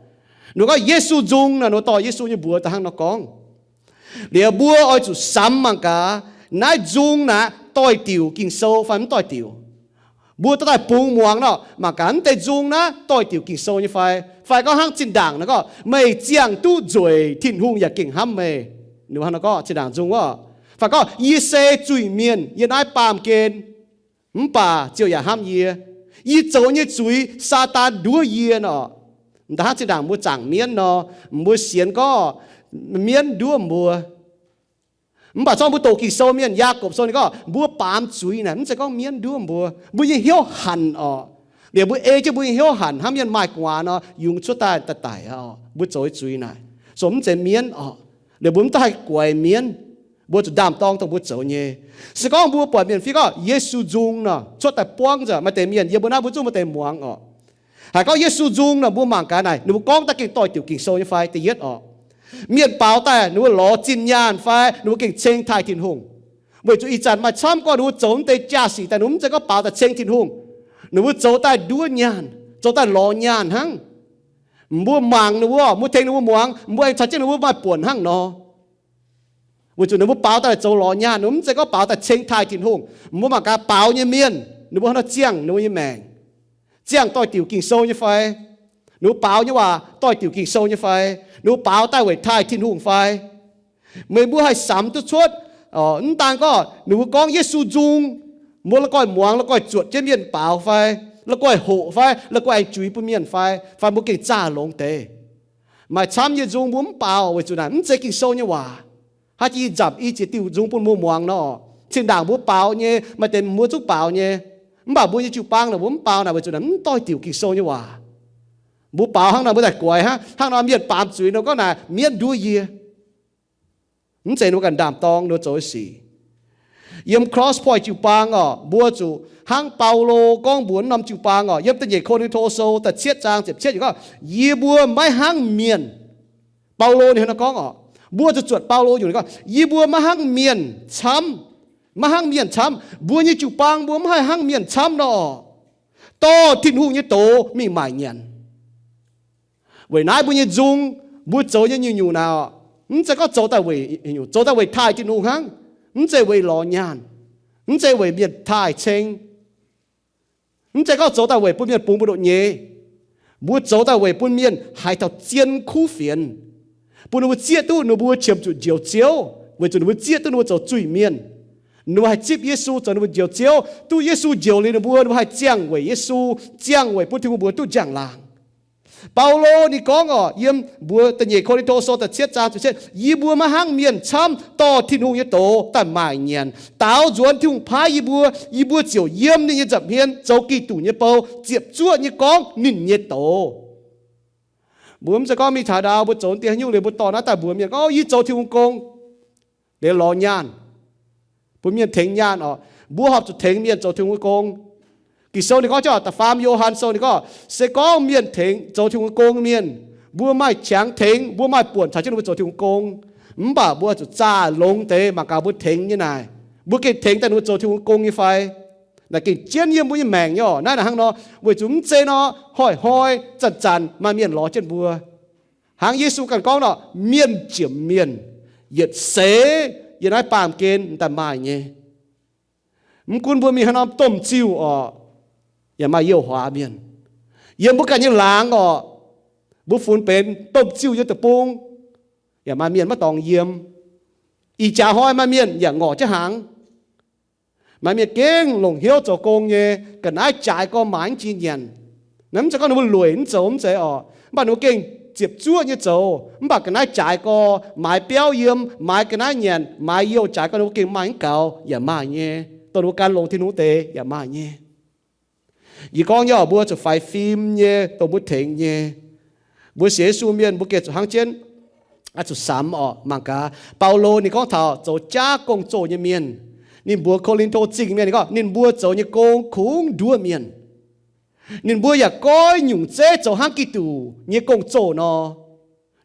Ninh gorngv Yesu nzung nor, ninh dorh Yesu nyei mbuox daaih hnangv nor gorngv. Liuz mbuo oix zuqc samx mangc gaax, naaiv nzung naaic doix-diuc Ging-Sou fai mv doix-diuc. Mbuo dorh daaih bungx muangx nor, mangc gaax naaiv deix nzung naaiv doix-diuc Ging-Sou nyei fai, fai gorngv hnangv zinh ndaangc nor gorngv, Meih ziangh duqv nzueic, Tin-Hungh yaac gengh hnamv meih. Ninh mbuo hnangv nor gorngv zinh ndaangc nzung wuov. Fai gorngv, Yie se zuiz-mienh, yie naaiv baamh gen, mv baac Ziouv yaac hnamv yie. Yie zoux nyei zuiz Saadaan nduov yie nor. M'daaih hnangv zinh ndaangc mbuo zaangc mienv nor, mbuo sienx gorngv mienv nduov mbuo. Mv baac zorqv mbuo doqc Ging-Sou mienh, Yaagorpc Sou ninh gorngv mbuo baamz zuiz naaic mv zeiz gorngv mienv nduov mbuo. Mbuo nyei hnyouv hanc oc. Liuz mbuo ei jienv mbuo nyei hnyouv hanc hnangv mienh maaih gu'nguaaz nor, yungz cuotv daaih daic daic oc. Mbuo zoux zuiz naaic, so mv zeiz mienv oc. Liuz mbuo mv daaih haih guaix mienv. Mbuo zuqc ndaam-dorng dongh mbuo zoux nyei. Se gorngv mbuo buatc mienh fiev gorngv Yesu nzung nor, cuotv daaih buangv nzengc, maaih deix mienh yiem mbuo naaiv mbuo zungv maaih deix muangx oc. Haiz gorngv Yesu nzung nor, mbuo mangc gaax naaic ninh mbuo gorngv daaih gengh doix-diuc Ging-Sou nyei fai? Da'yietv oc, mienh baaux daaih ninh mbuo lorz zinh nyaanh fai ninh mbuo gengh ceng taaih Tin-Hungh? Weic zuqc ih zanc maaih camv gorngv ninh mbuo zoux wuov deix jaa-sic daaih, ninh mbuo mv zeiz gorngv baaux daaih ceng Tin-Hungh. Ninh mbuo zoux daaih nduov nyaanh, zoux daaih lorz nyaanh hnangv. Mbuo mangc ninh mbuo, mbuo tengx ninh mbuo muangx, mbuo aengx caux jienv ninh mbuo maaih buonc hnangv nor. Weic zuqc ninh mbuo baaux daaih zoux lorz nyaanh, ninh mbuo mv zeiz gorngv baaux daaih ceng taaih Tin-Hungh. Mbuo mangc gaax baaux nyei mienh, ninh mbuo hnangv nor ziangh ninh mbuo nyei maengc, ziangh doix-diuc Ging-Sou nyei fai? Ninh mbuo baaux nyei waac doix-diuc Ging-Sou nyei fai? Ninh mbuo baaux daaih weic taaih Tin-Hungh fai? Meih mbuo haih samx duqv cuotv, mv daan gorngv ninh mbuo gorngv Yesu nzung, mbuo la'guaih muangx, la'guaih zuotc jienv mienh baaux fai, la'guaih hoqc fai, la'guaih aengx juix bun mienh fai, fai mbuo gengh zaah longx deix. Maaih camv nyei nzung mbuo mv baaux weic zuqc naaic mv zeiz Ging-Sou nyei waac. Haaix jiex i nzamc i ziex diuh nzung bun mbuo muangx nor, zinh ndaangc mbuo baaux nyei, maaih deix mbuo zungv baaux nyei. Mv baac mbuo nyei jiu-baang naaic mbuo mv baaux naaic weic zuqc naaic mv doix-diuc Ging-Sou nyei waac. Mbuo baaux hnangv naaic mbuo daaih guaix hnangv, hnangv nor mienh baamz zuiz nor gorngv naaic mienv nduov yie. Mv zeiz ninh mbuo ganh ndaam-dorng ninh mbuo zoux nyei sic. Yiem Cross Point jiu-baang oc, mbuo zuqc hnangv Baulo gorngv mbuox norm jiu-baang oc, yiem da'nyeic Ko^lin^to Sou da'cietv zaang ziepc cietv yiemc gorngv, yie mbuo maiv hnangv mienh. Baulo ninh hnangv nor gorngv oc, mbuo zuqc zuotc Baulo nyungc ninh gorngv, yie mbuo maiv hnangv mienh camv, maiv hnangv mienh camv. Mbuo nyei jiu-baang mbuo mv haih hnangv mienh camv nor, dorh Tin-Hungh nyei doz mingh maaic nyanc. Weic naaiv mbuo nyei nzung, mbuo zoux nyei nyungc-nyungc naaic, mv zeiz gorngv zoux daaih weic, zoux daaih weic taaih Tin-Hungh hnangv. Mv zeiz weic lorz nyaanh, mv zeiz weic mienh taaih ceng, mv zeiz gorngv zoux daaih weic bun mienh bungx mbu'ndongx nyei. Mbuo zoux daaih weic bun mienh haiz taux zien kuv fienx, bun ninh mbuo zieqv duqv ninh mbuo qiemx zuqc Njoux Ziouv, weic zuqc ninh mbuo zieqv duqv ninh mbuo zoux zuiz-mienh. Ninh mbuo haih zipv Yesu zoux ninh mbuo Njoux Ziouv, duqv Yesu njoux liuz ninh mbuo, ninh mbuo haih ziangh weic Yesu, ziangh weic bun Tin-Hungh mbuox duqv njang-laangc. Baulo ninh gorngv oc, yiem mbuox da'nyeic Ko^lin^to Sou da'cietv zaang ziepc cietv, yie mbuo maiv hnangv mienh camv, dorh Tin-Hungh nyei doz daaih maaic nyanc. Daaux nzuonx Tin-Hungh paaiv yie mbuo, yie mbuo ziouc yiem ninh nyei nza'hmien zoux Giduc nyei bou, ziepc zuoqv nyei gorngv ninh nyei doz. Mbuo mv zeiz gorngv mingh taux ndau mbuo zoux dieh haaix nyungc liuz mbuo dorh naaiv daaih mbuox mienh gorngv, yie zoux Tin-Hungh gong, liuz lorz nyaanh, bun mienh tengx nyaanh oc. Mbuo horpc zuqc tengx mienh zoux Tin-Hungh nyei gong. Ging-Sou ninh gorngv, da'faam Yo^han Sou ninh gorngv, se gorngv mienh tengx zoux Tin-Hungh nyei gong mienh, mbuo maaih qangx tengx, mbuo maaih buonc caux jienv ninh mbuo zoux Tin-Hungh gong. Mv baac mbuo zuqc zaah longx deix mangc gaax mbuo tengx nyei naaic, mbuo gengh tengx daaih ninh mbuo zoux Tin-Hungh gong nyei fai? Naaic gengh jienv yiem mbuo nyei maengc nyei oc. Naaiv naaic hnangv nor, weic zuqc mv zeiz nor, hnoi-hnoi zanc-zanc maaih mienh lorz jienv mbuo. Hnangv Yesu ganh gorngv nor, mienh jomc mienh yietc seix yiem naaiv baamh gen daaih maaih nyei. Mv gunv mbuo mingh haaix norm domh ziuh oc, yaac maaih youh huaax mienh. Yiem mbuo ganh nyei laangz oc, mbuo funx benx domh ziuh nyei deic-bung, yaac maaih mienh maiv dorngx yiem. Ih jaax hnoi maaih mienh yaac ngorc jienv hnaangx. Maaih mienh gengh longc hnyouv zoux gong nyei, ga'naaiv jaaix gorx maaiz mv jiex nyanc. Naaiv mv zeiz gorngv ninh mbuo lueic mv zoux, mv zeiz oc. Mv baac ninh mbuo gengh ziepc zuoqv nyei zoux. Mv baac ga'naaiv jaaix gorx maaiz biauv yiem, maaiz ga'naaiv nyanc, maaiz youh jaaix gorx ninh mbuo gengh maaih mv gaux yaac maaih nyei. Dongh ninh mbuo gan longx Tin-Hungh deix yaac maaih nyei. Yie gorngv nyei oc, mbuo zuqc faix fim nyei, dongh mbuo tengx nyei. Mbuo sienx Yesu mienh mbuo gengh zuqc hnangv jienv, zuqc samx oc. Mangc gaax, Baulo ninh gorngv taux zoux jaav gong-zoh nyei mienh. Ninh mbuox Ko^lin^to Zingh mienh, ninh gorngv ninh mbuo zoux nyei gong kungx nduov mienh. Ninh mbuo yaac goiv nyungc zeiv zoux hnangv Giduc nyei gong-zoh nor.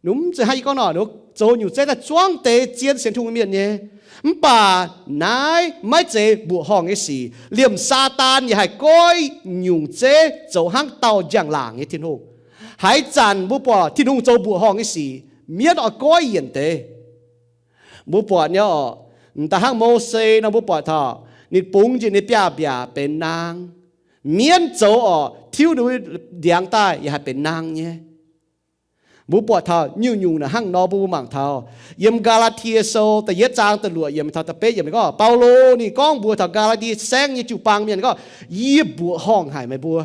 Ninh mv zeiz hnangv yie gorngv nor, ninh zoux nyungc zeiv daaih zuangv deix zien sienx Tin-Hungh mienh nyei. Mv baac naaiv maiv zeiz mbuoqc horngh nyei sic. Liemh Saadaan yaac haih goiv nyungc zeiv zoux hnangv dauh njang-laangc nyei Tin-Hungh. Haaix zanc mbuo buatc Tin-Hungh zoux mbuoqc horngh nyei sic, mienv oix goiv yienc deix. Mbuo buatc nyei oc, da'hnangv Mose nor mbuo buatc taux ninh bungx njiec ninh biaav-mbiaac benx naang. Mienv zoux oc, tiuv ninh ndiangx daaih yaac haih benx naang nyei. Mbuo buatc taux nyungc-nyungc naaic hnangv nor, mbuo mangc taux yiem Gaa^laa^tie Sou da'yietv zaang da'luoqc yiemc taux da'betv yiemc ninh gorngv, Baulo ninh gorngv mbuox taux Gaa^laa^tie Saengv nyei jiu-baang mienh gorngv, yie mbuoqc horngh haic meih mbuo.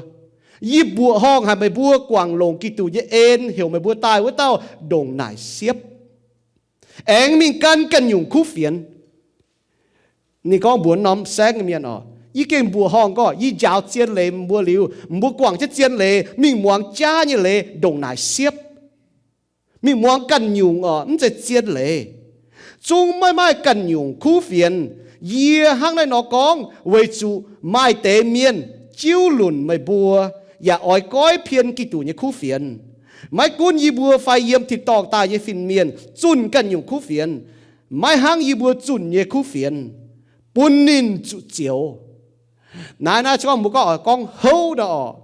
Yie mbuoqc horngh haic meih mbuo guangc longc Giduc nyei en heuc meih mbuo daaih wuov dauh ndongc naaic siepv, aengx mingh gan ganh nyungc kuv fienx. Ninh gorngv mbuox norm saengv mienh oc, yie gengh mbuoqc horngh gorngv yie njaaux zien leiz mbuo liuz, mbuo guangc jienv zien leiz, mingh muangx jaav nyei leiz ndongc naaic siepv. Mingh muangx ganh nyungc oc, mv zeiz zien leiz. Zungv maiv maaih ganh nyungc kuv fienx. Yie hnangv naaiv nor gorngv weic zuqc maaih deix mienh jiuv lunc meih mbuo, yaac oix goiv pien Giduc nyei kuv fienx. Maiv gunv yie mbuo fai yiem tin-dorngh daaih nyei fin-mienh zunh ganh nyungc kuv fienx, maiv hnangv yie mbuo zunh nyei kuv fienx, bun ninh zuqc zioux. Naaiv naaiv gorngv mbuo gorngv oix gorngv houv nor oc,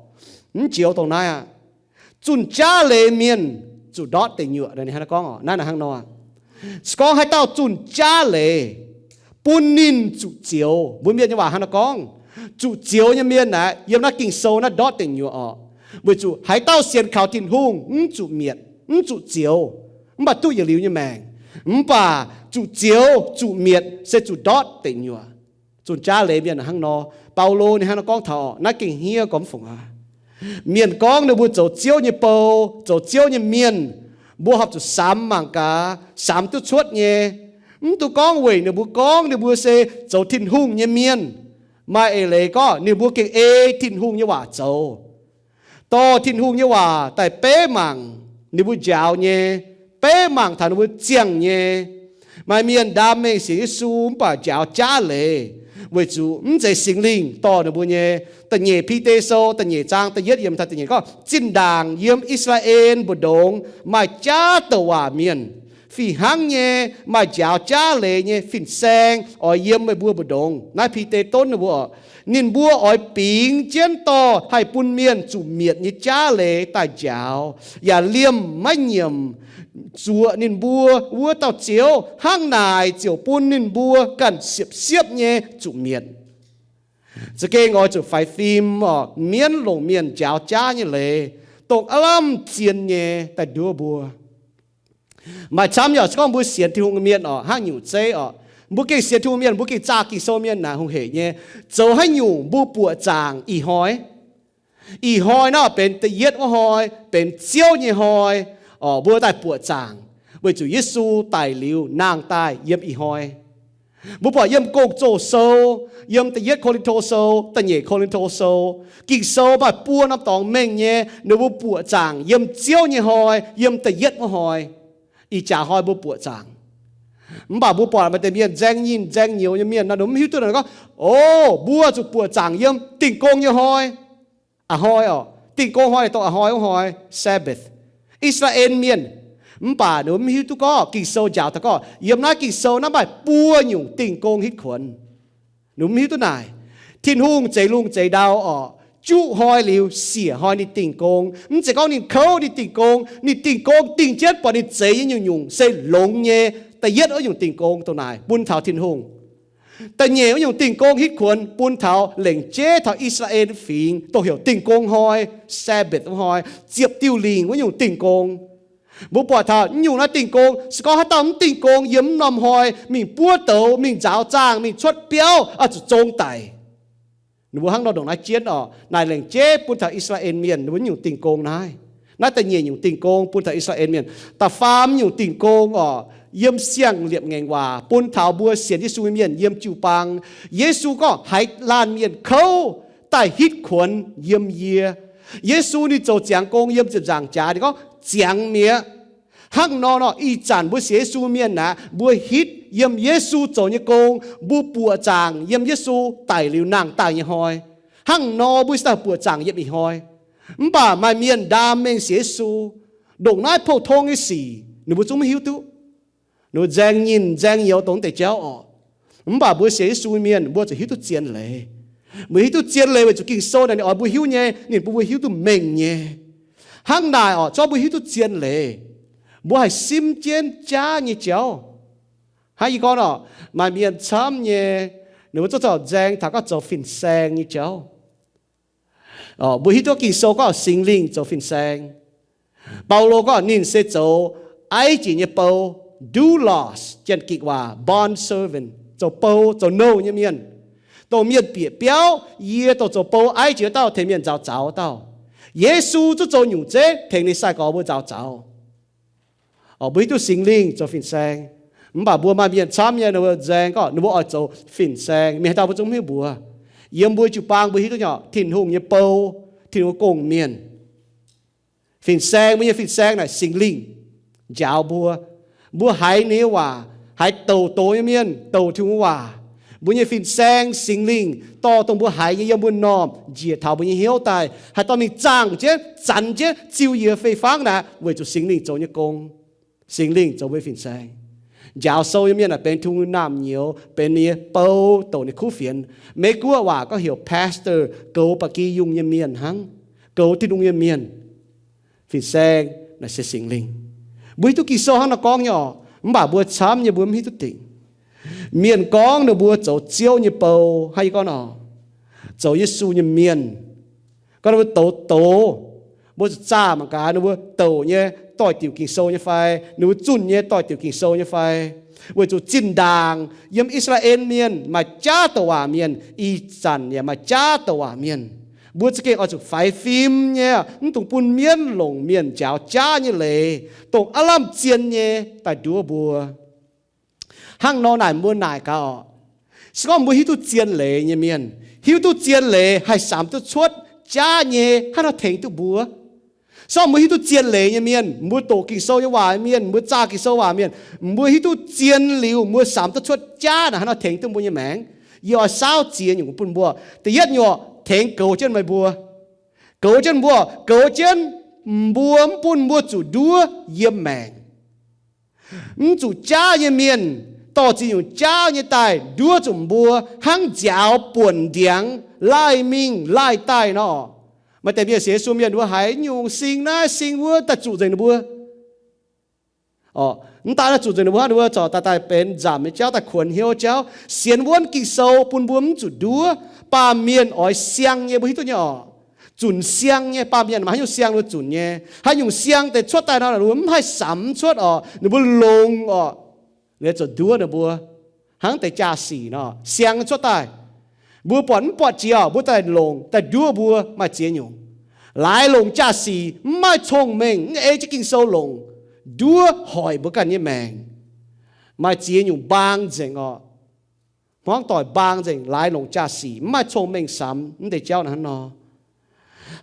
mv zioux dongh naaiv aqv. Zunh jaav leiz mienh zuqc ndortv deic nyuoqc, ninh hnangv nor gorngv oc. Naaiv naaic hnangv nor, Se gorngv haaix dauh zunh jaav leiz bun ninh zuqc zioux, mbuo mienh nyei waac hnangv naaiv gorngv, zuqc zioux nyei mienh naaic yiem naaiv Ging-Sou naaiv ndortv deic nyuoqc orqc. Weic zuqc haaix dauh sienx kaux Tin-Hungh mv zuqc mietc, mv zuqc zioux, mv baac duqv yietc liuz nyei maengc. Mv baac zuqc zioux zuqc mietc se zuqc ndortv deic nyuoqc. Zunh jaav leiz mienh hnangv nor, Baulo ninh hnangv nor gorngv taux orqc, naaiv gengh hniev gormx fungc aqv. Mienh gorngv ninh mbuo zoux Ziouv nyei bou, zoux Ziouv nyei mienh, mbuo horpc zuqc samx mangc gaax, samx duqv cuotv nyei. Mv dungx gorngv weic ninh mbuo gorngv ninh mbuo se zoux Tin-Hungh nyei mienh. Maaih eix leiz gorngv ninh mbuo gengh ei Tin-Hungh nyei waac zoux. Dorh Tin-Hungh nyei waac daaih beiv mangc ninh mbuo njaaux nyei, beiv mangc taux ninh mbuo ziangh nyei. Maaih mienh ndaam mengh sienx Yesu mv baac njaaux jaav leiz, weic zuqc mv zeiz Singx Lingh dorh ninh mbuo nyei. Da'nyeic Bide Sou da'nyeic zaang da'yietv yiemc taux da'nyeic gorngv, zinh ndaangc yiem I^saa^laa^en mbu'ndongx maaih jaav douc waac mienh, fih hnangv nyei maaih njaaux jaav leiz nyei fin-saeng oix yiem meih mbuo mbu'ndongx. Naaiv Bide donv ninh mbuo orqc, ninh mbuo oix bingx jienv dorh haih bun mienh zuqc mietc nyei jaav leiz daaih njaaux, yaac liemh maiv nyiemc zuoqc ninh mbuo wuov dauh Ziouv. Hnangv naaic ziouc bun ninh mbuo ganh siepv-siepv nyei zuqc mietc. Za'gengh oix zuqc faix fim orqc, mienv longc mienh njaaux jaav nyei leiz, dongh aav lamh zien nyei daaih nduov mbuo. Maaih camv yaac se gorngv mbuo sienx Tin-Hungh mienh orqc, hnangv nyungc zeiv orqc, mbuo gengh sienx Tin-Hungh mienh, mbuo gengh zaah Ging-Sou mienh naaic hungh heic nyei, zoux haaix nyungc mbuo buoqc zaangc ih hnoi. Ih hnoi naaiv benx da'yietv wuov hnoi, benx Ziouv nyei hnoi, orqc, mbuo daaih buoqc zaangc, weic zuqc Yesu daic liuz nangh daaih yiem ih hnoi. Mbuo buatc yiem Gong-Zoh Sou, yiem da'yietv Ko^lin^to Sou, da'nyeic Ko^lin^to Sou, Ging-Sou maaih buo norm dorngx mengh nyei ninh mbuo buoqc zaangc yiem Ziouv nyei hnoi, yiem da'yietv wuov hnoi. Ih jaax hnoi mbuo buoqc zaangc. Mv baac mbuo buatc maaih deix mienh nzaeng nyinh nzaeng nyouz nyei mienh nor, ninh mbuo mv hiuv duqv ninh gorngv, o, mbuo zuqc buoqc zaangc yiem Dingh Gong nyei hnoi. A'hnoi orqc, Dingh Gong hnoi dongh a'hnoi wuov hnoi, Sabbath, I^saa^laa^en mienh. Mv baac ninh mbuo mv hiuv duqv gorngv Ging-Sou njaaux taux gorngv yiem naaiv Ging-Sou naaiv maaih buo nyungc Dingh Gong hitv kuonx. Ninh mbuo mv hiuv duqv naaic. Tin-Hungh zeix lungh zeix ndau orqc, juqv hnoi liuz siec hnoi ninh Dingh Gong. Mv zeiz gorngv ninh kouv ninh Dingh Gong. Ninh Dingh Gong dingh jienv buatc ninh zeix nyei nyungc-nyungc se longx nyei. Da'yietv wuov nyungc Dingh Gong dongh naaic bun taux Tin-Hungh. Da'nyeic wuov nyungc Dingh Gong hitv kuonx bun taux lengc jeiv taux I^saa^laa^en Fingx, dongh heuc Dingh Gong hnoi, Sabbath wuov hnoi, ziepc diuh lingc wuov nyungc Dingh Gong. Mbuo buatc taux nyungc naaiv Dingh Gong, se gorngv haaix dauh mv dingh gong yiem mv norm hnoi, mingh buov douz, mingh nzaaux zaangh, mingh cuotv biauv, oix zuqc zong daic. Ninh mbuo hnangv nor ndongc naaiv jienv orqc, naaic lengc jeiv bun taux I^saa^laa^en Mienh ninh mbuo nyungc dingh gong naaiv. Naaiv da'nyeic nyungc dingh gong bun taux I^saa^laa^en Mienh. Da'faam nyungc dingh gong orqc, yiem Siang-Liepc Ngaengc Waac bun taux mbuo sienx Yesu nyei mienh yiem jiu-baang. Yesu gorngv, haiz laanh mienh kouv, daaih hitv kuonx yiem yie. Yesu ninh zoux ziangx gong yiem ziepc nzaangc jaax, ninh gorngv, ziangx mi'aqv. Hnangv nor nor, ih zanc mbuo sienx Yesu mienh aeqv, mbuo hitv yiem Yesu zoux nyei gong, mbuo buoqc zaangc yiem Yesu daic liuz nangh daaih nyei hnoi. Hnangv nor mbuo se daaih buoqc zaangc yiem ih hnoi. Mv baac maaih mienh ndaam mengh sienx Yesu, ndongc naaiv pou-tong nyei sic ninh mbuo zungv maiv hiuv duqv. Ninh mbuo nzaeng nyinh nzaeng nyouz dongh deix jauv orqc. Mv baac mbuo sienx Yesu mienh, mbuo zuqc hiuv duqv zien leiz. Mbuo hiuv duqv zien leiz weic zuqc Ging-Sou naaic ninh oix mbuo hiuv nyei, ninh bun mbuo hiuv duqv mengh nyei. Hnangv naaic orqc, zorqv mbuo hiuv duqv zien leiz, mbuo haih simv jienv jaav nyei jauv. Hnangv yie gorngv orqc, maaih mienh camv nyei, ninh mbuo zorqv nzaeng taux gorngv zoux fin-saeng nyei jauv. Mbuo hiuv duqv Ging-Sou gorngv Singx Lingh zoux fin-saeng. Baulo gorngv ninh se zoux aiv jiex nyei bou, doulos, Janx-Gikc waac bond servant, zoux bou, zoux nouh nyei mienh. Dongh mienh bieqc biauv, yie dongh zoux bou aiv jiex wuov dauh tengx mienh nzaaux zaux wuov dauh. Yesu zungv zoux nyungc zeiv tengx ninh sai-gorx mbuo nzaaux zaux. Mbuo hiuv duqv Singx Lingh zoux fin-saeng. Mv baac mbuo maaih mienh camv nyei, ninh mbuo nzaeng gorngv ninh mbuo oix zoux fin-saeng, mienh haaix dauh mbuo zungv mv hiuv mbuox. Yiem mbuo jiu-baang mbuo hiuv duqv nyei, Tin-Hungh nyei bou, Tin-Hungh gong-mienh. Fin-saeng, mbuo nyei fin-saeng naaic Singx Lingh njaaux mbuo. Mbuo haiz ninh nyei waac, haiz douc doz nyei mienh douc Tin-Hungh waac. Mbuo nyei fin-saeng Singx Lingh dorh dongh mbuo haiz nyei yiem mbuo m'normh njiec taux mbuo nyei hnyouv daaih, haaix dauh mingh zaangh jienv, zanx jienv, ziux yie fei-fangv naaic, weic zuqc Singx Lingh zoux nyei gong. Singx Lingh zoux mbuo nyei fin-saeng. Njaaux sou nyei mienh naaic benx Tin-Hungh nyei naamh nyouz, benx ninh nyei bou douc ninh kuv fienx. Meiv-Guoqv waac gorngv heuc pastor, goux ba'gi yungh nyei mienh hnangv, goux Tin-Hungh nyei mienh. Fin-saeng naaic se Singx Lingh. Mbuo hiuv duqv Ging-Sou hnangv nor gorngv nyei orqc. Mv baac mbuo camv nyei mbuo mv hiuv duqv dingc. Mienh gorngv ninh mbuo zoux Ziouv nyei bou, hnangv yie gorngv nor, zoux Yesu nyei mienh, gorngv ninh mbuo douz douz, mbuo zuqc zaah mangc gaax ninh mbuo douc nyei doix-diuc Ging-Sou nyei fai, ninh mbuo zunh nyei doix-diuc Ging-Sou nyei fai. Weic zuqc zinh ndaangc yiem I^saa^laa^en Mienh maaih jaav douc waac mienh, ih zanc yaac maaih jaav douc waac mienh. Mbuo za'gengh oix zuqc faix fim nyei, mv dungx bun mienv longc mienh njaaux jaav nyei leiz, dongh aav lamh zien nyei daaih nduov mbuo. Hnangv nor naaic mbuo naaic gaax oc, se gorngv mbuo hiuv duqv zien leiz nyei mienh, hiuv duqv zien leiz haih samx duqv cuotv jaav nyei, hnangv haaix nor tengx duqv mbuo? Se gorngv mbuo hiuv duqv zien leiz nyei mienh, mbuo doqc Ging-Sou nyei waac mienh, mbuo zaah Ging-Sou waac mienh, mbuo hiuv duqv zien liuz mbuo samx duqv cuotv jaav naaic, hnangv haaix nor tengx duqv mbuo nyei maengc? Yie oix saauv ziex nyungc bun mbuo. Da'yietv nyungc, tengx goux jienv meih mbuo. Goux jienv mbuo, goux jienv mbuo mv bun mbuo zuqc nduov yiem maengc. Mv zuqc jaav nyei mienh dorh ziex nyungc jaav nyei daaih nduov zuqc mbuo hnangv nziaaux buonc ndiangx laaih mingh laaih daaih nor. Maaih deix mienh sienx Yesu mienh wuov haiz nyungc sing naaiv sing wuov daaih zuqc nzengc ninh mbuo. Mv daaih naaiv zuqc nzengc ninh mbuo, ninh mbuo corc daaih daaih benx nzamc nyei jauv, daaih kuonx hnyouv jauv, sienx wuonv Ging-Sou bun mbuo mv zuqc nduov. Baamh mienh oix siang nyei, mbuo hiuv duqv nyei oc. Zunc siang nyei, baamh mienh maaih haaix nyungc siang ninh mbuo zunc nyei. Haaix nyungc siang deix cuotv daaih nor, ninh mbuo mv haih samx cuotv oc, ninh mbuo longx oc, ninh zuqc nduov ninh mbuo. Hnangv deix jaa-sic nor, siang cuotv daaih, mbuo buatc mv buatc jiex oc, mbuo daaih longc daaih nduov mbuo maaih ziex nyungc. Laaix longc jaa-sic mv maaih cong-mengh, mv ei jienv Ging-Sou longc, nduov hoic mbuo ganh nyei maengc. Maaih ziex nyungc mbaang nzengc oc. Hmuangv doic mbaang nzengc, laaix longc jaa-sic mv maaih cong-mengh samx mv deix jauv naaiv hnangv nor.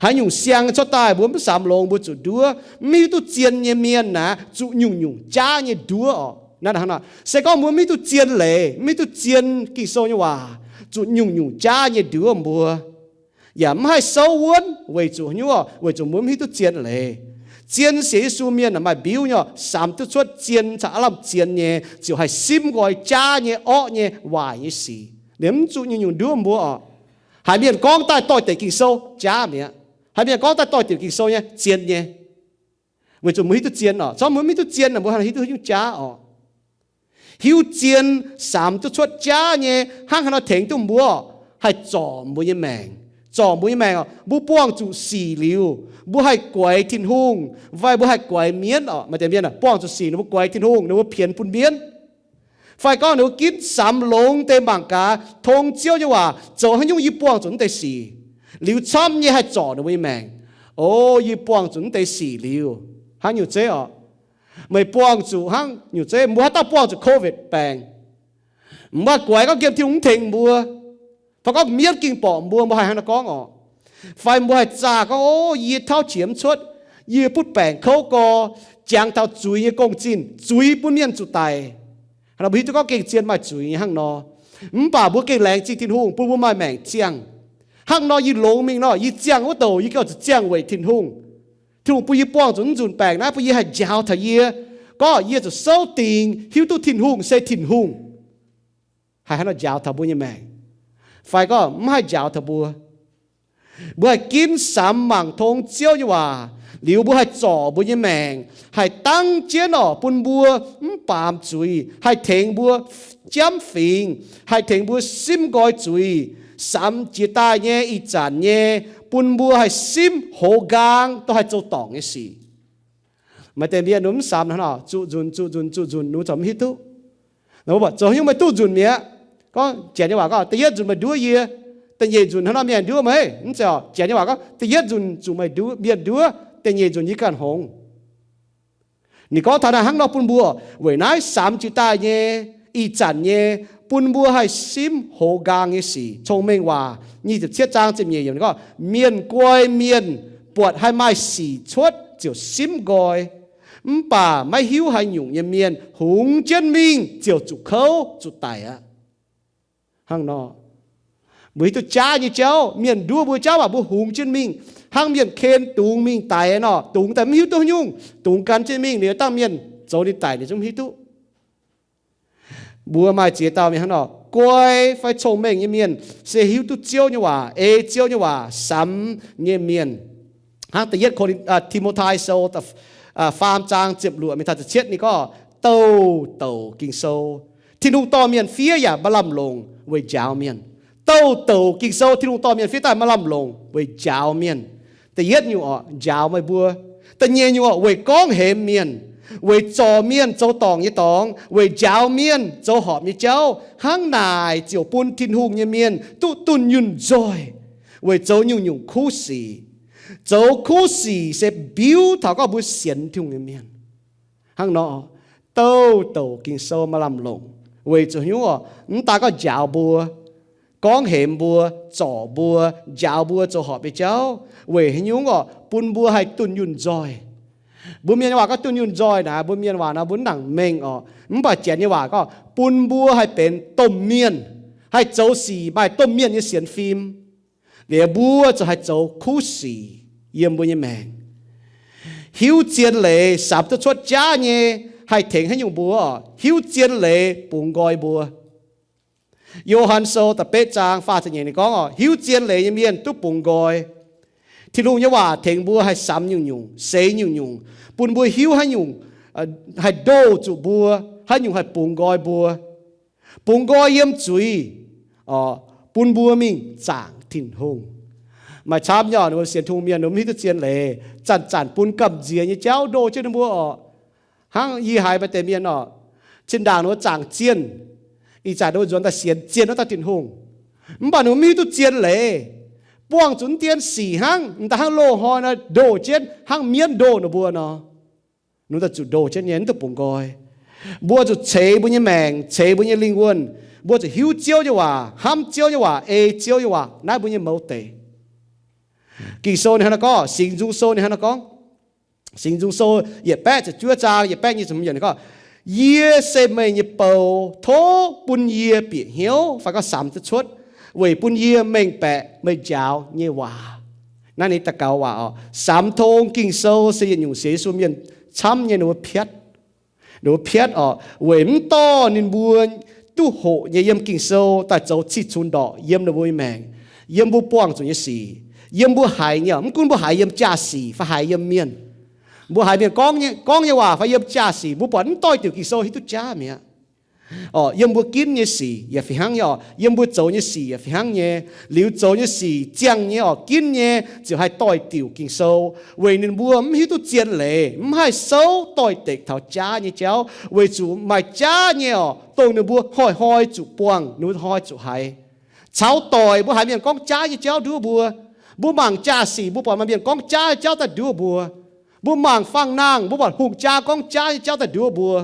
Haaix nyungc siang cuotv daaih mbuo mv samx longx mbuo zuqc nduov. Mv hiuv duqv zien nyei mienh naaic zuqc nyungc-nyungc jaav nyei nduov oc. Naaiv hnangv nor, se gorngv mbuo mv hiuv duqv zien leiz, mv hiuv duqv zien Ging-Sou nyei waac, zuqc nyungc-nyungc jaav nyei nduov mbuo. Yaac mv haih souv wuonv weic zuqc haaix nyungc? Weic zuqc mbuo mv hiuv duqv zien leiz. Zien sienx Yesu mienh maaih mbiuv nyei oc, samx duqv cuotv zien caux aav lamh zien nyei, ziouc haih simv nqoi jaav nyei, orqv nyei, waaic nyei sic. Liemh mv zuqc nyungc-nyungc nduov mbuo oc. Haiz mienh gorngv daaih doix-dekc Ging-Sou, jaav mi'aqv. Haiz mienh gorngv daaih doix-dekc Ging-Sou nyei, zien nyei. Weic zuqc mbuo hiuv duqv zien oc. Zorqv mbuo mv hiuv duqv zien, mbuo hiuv duqv nyungc jaav oc. Hiuv zien, samx duqv cuotv jaav nyei, hnangv haaix nor tengx duqv mbuo? Haih zorc mbuo nyei maengc. Zorc mbuo nyei maengc oc. Mbuo buangh zuqc sic liuz, mbuo haih guaix Tin-Hungh fai mbuo haih guaix mienv oc. Maaih deix mienh buangh zuqc sic, ninh mbuo guaix Tin-Hungh, ninh mbuo pienx bun mienv. Fai gorngv ninh mbuo ginv samx longx deix mangc gaax, tong Ziouv nyei waac, zoux haaix nyungc yie buangh zuqc naaiv deix sic. Liuz camv nyei haih zorc ninh mbuo nyei maengc. O, yie buangh zuqc naaiv deix sic liuz, hnangv nyungc zeiv oc, meih buangh zuqc hnangv nyungc zeiv, mbuo haaix dauh buangh zuqc Covid baengc, mbuo haih guaix gorngv nqemh Tin-Hungh mv tengx mbuo, fai gorngv mienv ging borqc mbuo, mbuo haih hnangv naaiv gorngv oc. Fai mbuo haih zaah gorngv, o, yie tauv qiex mv cuotv, yie butv baengc kouv gorx, jangx taux zuiz nyei gong-zinh, zuiz bun mienh zuqc daic. Hnangv nor mbuo hiuv duqv gorngv gengh zien maaih zuiz nyei hnangv nor. Mv baac mbuo gengh laengz zingh Tin-Hungh bun mbuo maaih maengc ziangh. Hnangv nor yie longx mingh nor, yie ziangh wuov douc yie gengh oix zuqc ziangh weic Tin-Hungh. Tin-Hungh bun yie buangh zuqc naaiv nzunc baengc naaiv, bun yie haih njaaux taux yie, gorngv yie zuqc souv dingx hiuv duqv Tin-Hungh se Tin-Hungh. Haih hnangv nor njaaux taux mbuo nyei maengc, fai gorngv mv haih njaaux taux mbuo? Mbuo haih ginv samx mangc tong Ziouv nyei waac liuz, mbuo haih zorc mbuo nyei maengc, haih dangv jienv oc bun mbuo mv baamz zuiz, haih tengx mbuo jamv fingx, haih tengx mbuo simv nqoi zuiz, samx jiex daaih nyei, ih zanc nyei, bun mbuo haih simv hoz nqaang, dongh haih zoux dorngc nyei sic. Maaih deix mienh mv samx hnangv nor, zuqc nzunc, zuqc nzunc, zuqc nzunc, ninh mbuo corc mv hiuv duqv. Zoux haaix nyungc meih duqv nzunc mi'aqv? Gorngv Janx nyei waac gorngv, da'yietv nzunc meih nduov yie, da'nyeic nzunc hnangv nor mienh nduov meih. Mv zeiz oc. Janx nyei waac gorngv, da'yietv nzunc zuqc meih nduov, mienh nduov, da'nyeic nzunc yie ganh hngongx. Ninh gorngv taux naaiv hnangv nor bun mbuo, weic naaiv samx jiex daaih nyei, ih zanc nyei, bun mbuo haih simv hoz nqaang nyei sic. Cong-Mengh Waac nyic ziepc cietv zaang ziepc nyeic yiemc gorngv, mienh guai mienh buatc haih maaih sic cuotv ziouc simv nqoi, mv baac maiv hiuv haaix nyungc nyei mienh hungx jienv mingh ziouc zuqc kouv zuqc daic aqv. Hnangv nor, mbuo hiuv duqv jaav nyei jauv, mienh nduov mbuo jauv waac mbuo hungx jienv mingh, hnangv mienh ken dungz mingh daic nor, dungz daaih mv hiuv duqv haaix nyungc, dungz gan jienv mingh, ninh dangh mienh zoux ninh daic ninh zungv mv hiuv duqv. Mbuo maaih ziex dauh mienh hnangv nor, guai fai cong-mengh nyei mienh se hiuv duqv Ziouv nyei waac, ei Ziouv nyei waac samx nyei mienh. Hnangv da'yietv Ko^lin, Ti^mo^tai Sou faam zaang ziepc luoqc mingh taux ziepc cietv ninh gorngv, Douh douc Ging-Sou, Tin-Hungh dorh mienh fiev yaac maaih lamh longc weic njaaux mienh. Douh douc Ging-Sou, Tin-Hungh dorh mienh fiev daaih maaih lamh longc weic njaaux mienh. Da'yietv nyungc orqc, njaaux meih mbuo. Da'nyeic nyungc orqc, weic gorngv hemx mienh, weic zorc mienh zoux dorngc nyei dorngx, weic njaaux mienh zoux horpc nyei jauv. Hnangv naaic ziouc bun Tin-Hungh nyei mienh duqv dunh yunh nzoih weic zoux nyungc-nyungc kuv sic. Zoux kuv sic se mbiuv taux gorngv mbuo sienx Tin-Hungh nyei mienh. Hnangv nor, douh douc Ging-Sou maaih lamh longc weic zuqc haaix nyungc orqc? Mv daaih gorngv njaaux mbuo, gorngv hemx mbuo, zorc mbuo, njaaux mbuo zoux horpc nyei jauv. Weic haaix nyungc orqc? Bun mbuo haih dunh yunh nzoih. Mbuo mienh nyei waac gorngv dunh yunh nzoih naaic, mbuo mienh waac nor mbuo mv nangc mengh orqc. Mv baac Janx nyei waac gorngv bun mbuo haih benx domh mienh, haih zoux sic maaih domh mienh nyei sienx fim. Liuz mbuo ziouc haih zoux kuv sic yiem mbuo nyei maengc. Hiuv zien leiz, samx duqv cuotv jaav nyei, haih tengx haaix nyungc mbuo orqc? Hiuv zien leiz bungx nqoi mbuo. Yo^han Sou da'betv zaang faah ziepc nyeic ninh gorngv orqc, hiuv zien leiz nyei mienh duqv bungx nqoi. Tin-Hungh nyei waac tengx mbuo haih samx nyungc-nyungc, seix nyungc-nyungc, bun mbuo hiuv haaix nyungc haih ndoh zuqc mbuo, haaix nyungc haih bungx nqoi mbuo. Bungx nqoi yiem zuiz, bun mbuo mingh zaangc Tin-Hungh. Maaih camv nyei orqc, ninh mbuo sienx Tin-Hungh mienh ninh mbuo mv hiuv duqv zien leiz, zanc-zanc bun gamh nziex nyei jauv ndoh jienv ninh mbuo orqc. Hnangv yie haiz maaih deix mienh orqc, zinh ndaangc ninh mbuo zaangc zienh, ih zanc ninh mbuo nzuonx daaih sienx zienh wuov dauh Tin-Hungh, mv baac ninh mbuo mv hiuv duqv zien leiz, buangh zuqc dien sic hnangv, m'daaih hnangv loz-hnoi nor ndoh jienv hnangv mienv ndoh ninh mbuo nor. Ninh mbuo daaih zuqc ndoh jienv nyei, mv duqv bungx nqoi. Mbuo zuqc ceix mbuo nyei maengc, ceix mbuo nyei lingh wuonh. Mbuo zuqc hiuv Ziouv nyei waac, hnamv Ziouv nyei waac, ei Ziouv nyei waac naaiv mbuo nyei mouz deic. Ging-Sou ninh hnangv naaiv gorngv, Singx Nzung Sou ninh hnangv naaiv gorngv, Singx Nzung Sou yietc baeqv ziepc juov zaang yietc baeqv nyic ziepc hmz yiemc ninh gorngv, yie se meih nyei bou, tov bun yie bieqc hnyouv, fai gorngv samx duqv cuotv, weic bun yie mengh baeqc meih njaaux nyei waac. Naaiv ninh daux gaux waac oc. Samx tong Ging-Sou se yietc nyungc sienx Yesu mienh camv nyei ninh mbuo piatv. Ninh mbuo piatv oc, weic mv dorh ninh mbuo duqv hoqc nyei yiem Ging-Sou daaih zoux cih cunx ndorqc yiem ninh mbuo nyei maengc, yiem mbuo buangh zuqc nyei sic, yiem mbuo haiz nyei oc. Mv gunv mbuo haiz yiem jaa-sic fai haiz yiem mienh, mbuo haiz mienh gorngv nyei, gorngv nyei waac fai yiem jaa-sic, mbuo buatc mv doix-diuc Ging-Sou hiuv duqv jaav mi'aqv. Oc, yiem mbuo ginv nyei sic yaac fih hnangv nyei oc. Yiem mbuo zoux nyei sic yaac fih hnangv nyei. Liuz zoux nyei sic ziangh nyei oc, ginv nyei ziouc haih doix-diuc Ging-Sou, weic ninh mbuo mv hiuv duqv zien leiz, mv haih souv doix-dekc taux jaav nyei jauv, weic zuqc maaih jaav nyei oc, dongh ninh mbuo hnoi-hnoi zuqc buangh, ninh mbuo hnoi zuqc haiz. Caux doic mbuo haiz mienh gorngv jaav nyei jauv nduov mbuo. Mbuo mangc jaa-sic mbuo buatc maaih mienh gorngv jaav nyei jauv daaih nduov mbuo. Mbuo mangc fangx-nangh mbuo buatc hungh jaa gorngv jaav nyei jauv daaih nduov mbuo.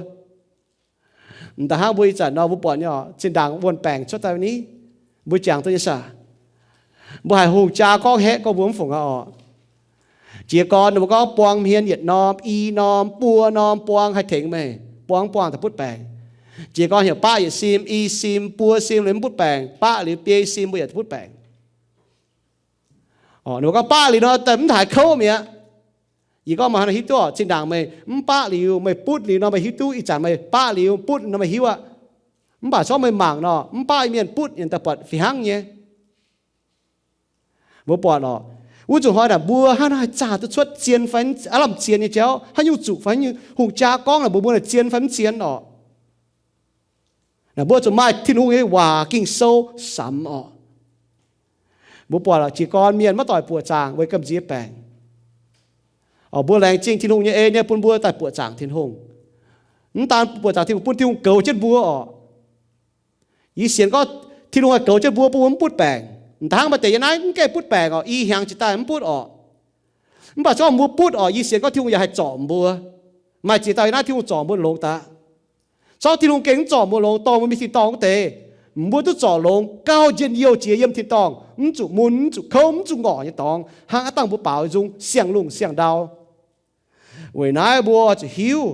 M'daaih hnangv mbuo ih zanc nor mbuo buatc nyei oc, zinh ndaangc wuonh baengc cuotv daaih ni, mbuo jangx duqv nyei saah? Mbuo haiz hungh jaa gorngv haeqv gorngv mbuo mv fungc aqv oc. Jiez gorn ninh mbuo gorngv buang hmien yietc norm, i norm, buo norm buang haih tengx meih. Buang mv buangh daaih butv baengc. Jiez gorn heuc baqv yietc sim, i sim, buo sim liuz mv butv baengc, baqv liuz biei sim mbuo yaac butv baengc. Ninh mbuo gorngv baqv liuz nor daaih mv haiz kouv mi'aqv. Yie gorngv meih hnangv naaiv hiuv duqv oc, zinh ndaangc meih mv baqv liuz, meih butv liuz nor meih hiuv duqv, ih zanc meih baqv liuz butv nor meih hiuv aqv. Mv baac corc meih mangc nor, mv baqv mienh butv yaac daaih buatc fih hnangv nyei. Mbuo buatc oc, wuov zuqc hnoi naaic mbuo hnangv naaiv haih zaah duqv cuotv zien fai aav lamh zien nyei jauv, haaix nyungc zuqc fai haaix nyungc hungh jaa gorngv naaic mbuox mbuo naaic zien fai mv zien oc. Naaic mbuo zuqc maaih Tin-Hungh nyei waac Ging-Sou samx oc. Mbuo buatc jiez gorn mienh maiv doic buoqc zaangc weic gamh nziex baengc. Mbuo laengz zingh Tin-Hungh nyei en nyei bun mbuo daaih buoqc zaangc Tin-Hungh. Mv daan buoqc zaangc Tin-Hungh, bun Tin-Hungh goux jienv mbuo oc. Yie sienx gorngv Tin-Hungh haih goux jienv mbuo, bun mbuo mv butv baengc. M'daaih hnangv maaih deix yiem naaiv mv gaengh butv baengc oc, i hnyangx jiex daaih mv butv oc. Mv baac corc mbuo butv oc, yie sienx gorngv Tin-Hungh yaac haih zorc mbuo. Maaih ziex dauh yiem naaiv Tin-Hungh zorc mbuo longx daaih. Corc Tin-Hungh gengh mv zorc mbuo longx, dorh mbuo mingh tin-dorngh wuov deix, mbuo duqv zorc longx, gauh njien-youh jiex yiem tin-dorngh, mv zuqc mun, mv zuqc kouv, mv zuqc ngorc nyei dorngx, hnangv aav dangh mbuo baaux nzung siang-lungh siang-ndau. Weic naaiv mbuo zuqc hiuv,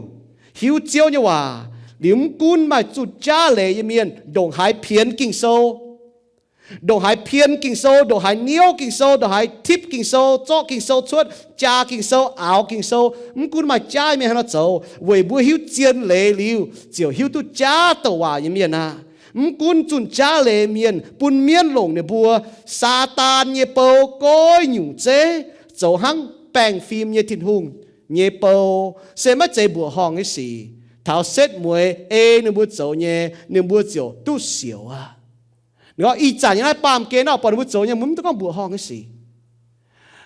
hiuv Ziouv nyei waac. Liuz mv gunv maaih zunh jaav leiz nyei mienh ndongc haaix pien Ging-Sou, ndongc haaix pien Ging-Sou, ndongc haaix niouv Ging-Sou, ndongc haaix tipv Ging-Sou, zorqv Ging-Sou cuotv, jaa Ging-Sou, aaux Ging-Sou, mv gunv maaih jaav nyei mienh haaix nor zoux, weic mbuo hiuv zien leiz liuz ziouc hiuv duqv jaav douc waac nyei mienh aqv. Mv gunv zunh jaav leiz mienh bun mienv longc ninh mbuo, Saadaan nyei bou goiv nyungc zeiv, zoux hnangv baengh fim nyei Tin-Hungh nyei bou, se maiv zeiz mbuoqc horngh nyei sic. taux setv mueiz ei ninh mbuo zoux nyei, ninh mbuo ziouc duqv siouc aqv. Ninh gorngv ih zanc nyei naaiv baamh gen nor, buatc ninh mbuo zoux nyei, mv duqv gorngv mbuoqc horngh nyei sic.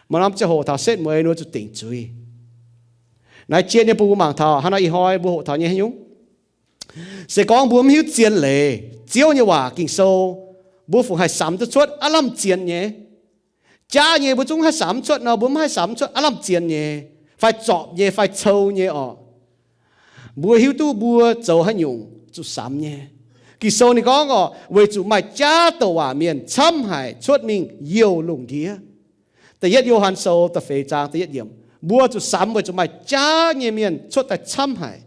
Maaih norm ziangh hoc taux setv mueiz ninh mbuo zuqc dingc zuiz. Naaiv jieqv nyei bun mbuo mangc taux hnangv nor ih hnoi mbuo hoqc taux nyei haaix nyungc. Se gorngv mbuo mv hiuv zien leiz Ziouv nyei waac Ging-Sou, mbuo fungc haih samx duqv cuotv aav lamh zien nyei. Jaav nyei mbuo zungv haih samx cuotv nor, mbuo mv haih samx cuotv aav lamh zien nyei, fai zorpc nyei, fai cou nyei orqc. Mbuo hiuv duqv mbuo zoux haaix nyungc zuqc samx nyei. Ging-Sou ninh gorngv orqc, weic zuqc maaih jaav douc waac mienh camv haic cuotv mingh youh lungh ndiev. Da'yietv Yo^han Sou da'feix zaang da'yietv yiemc, mbuo zuqc samx weic zuqc maaih jaav nyei mienh cuotv daaih camv haic.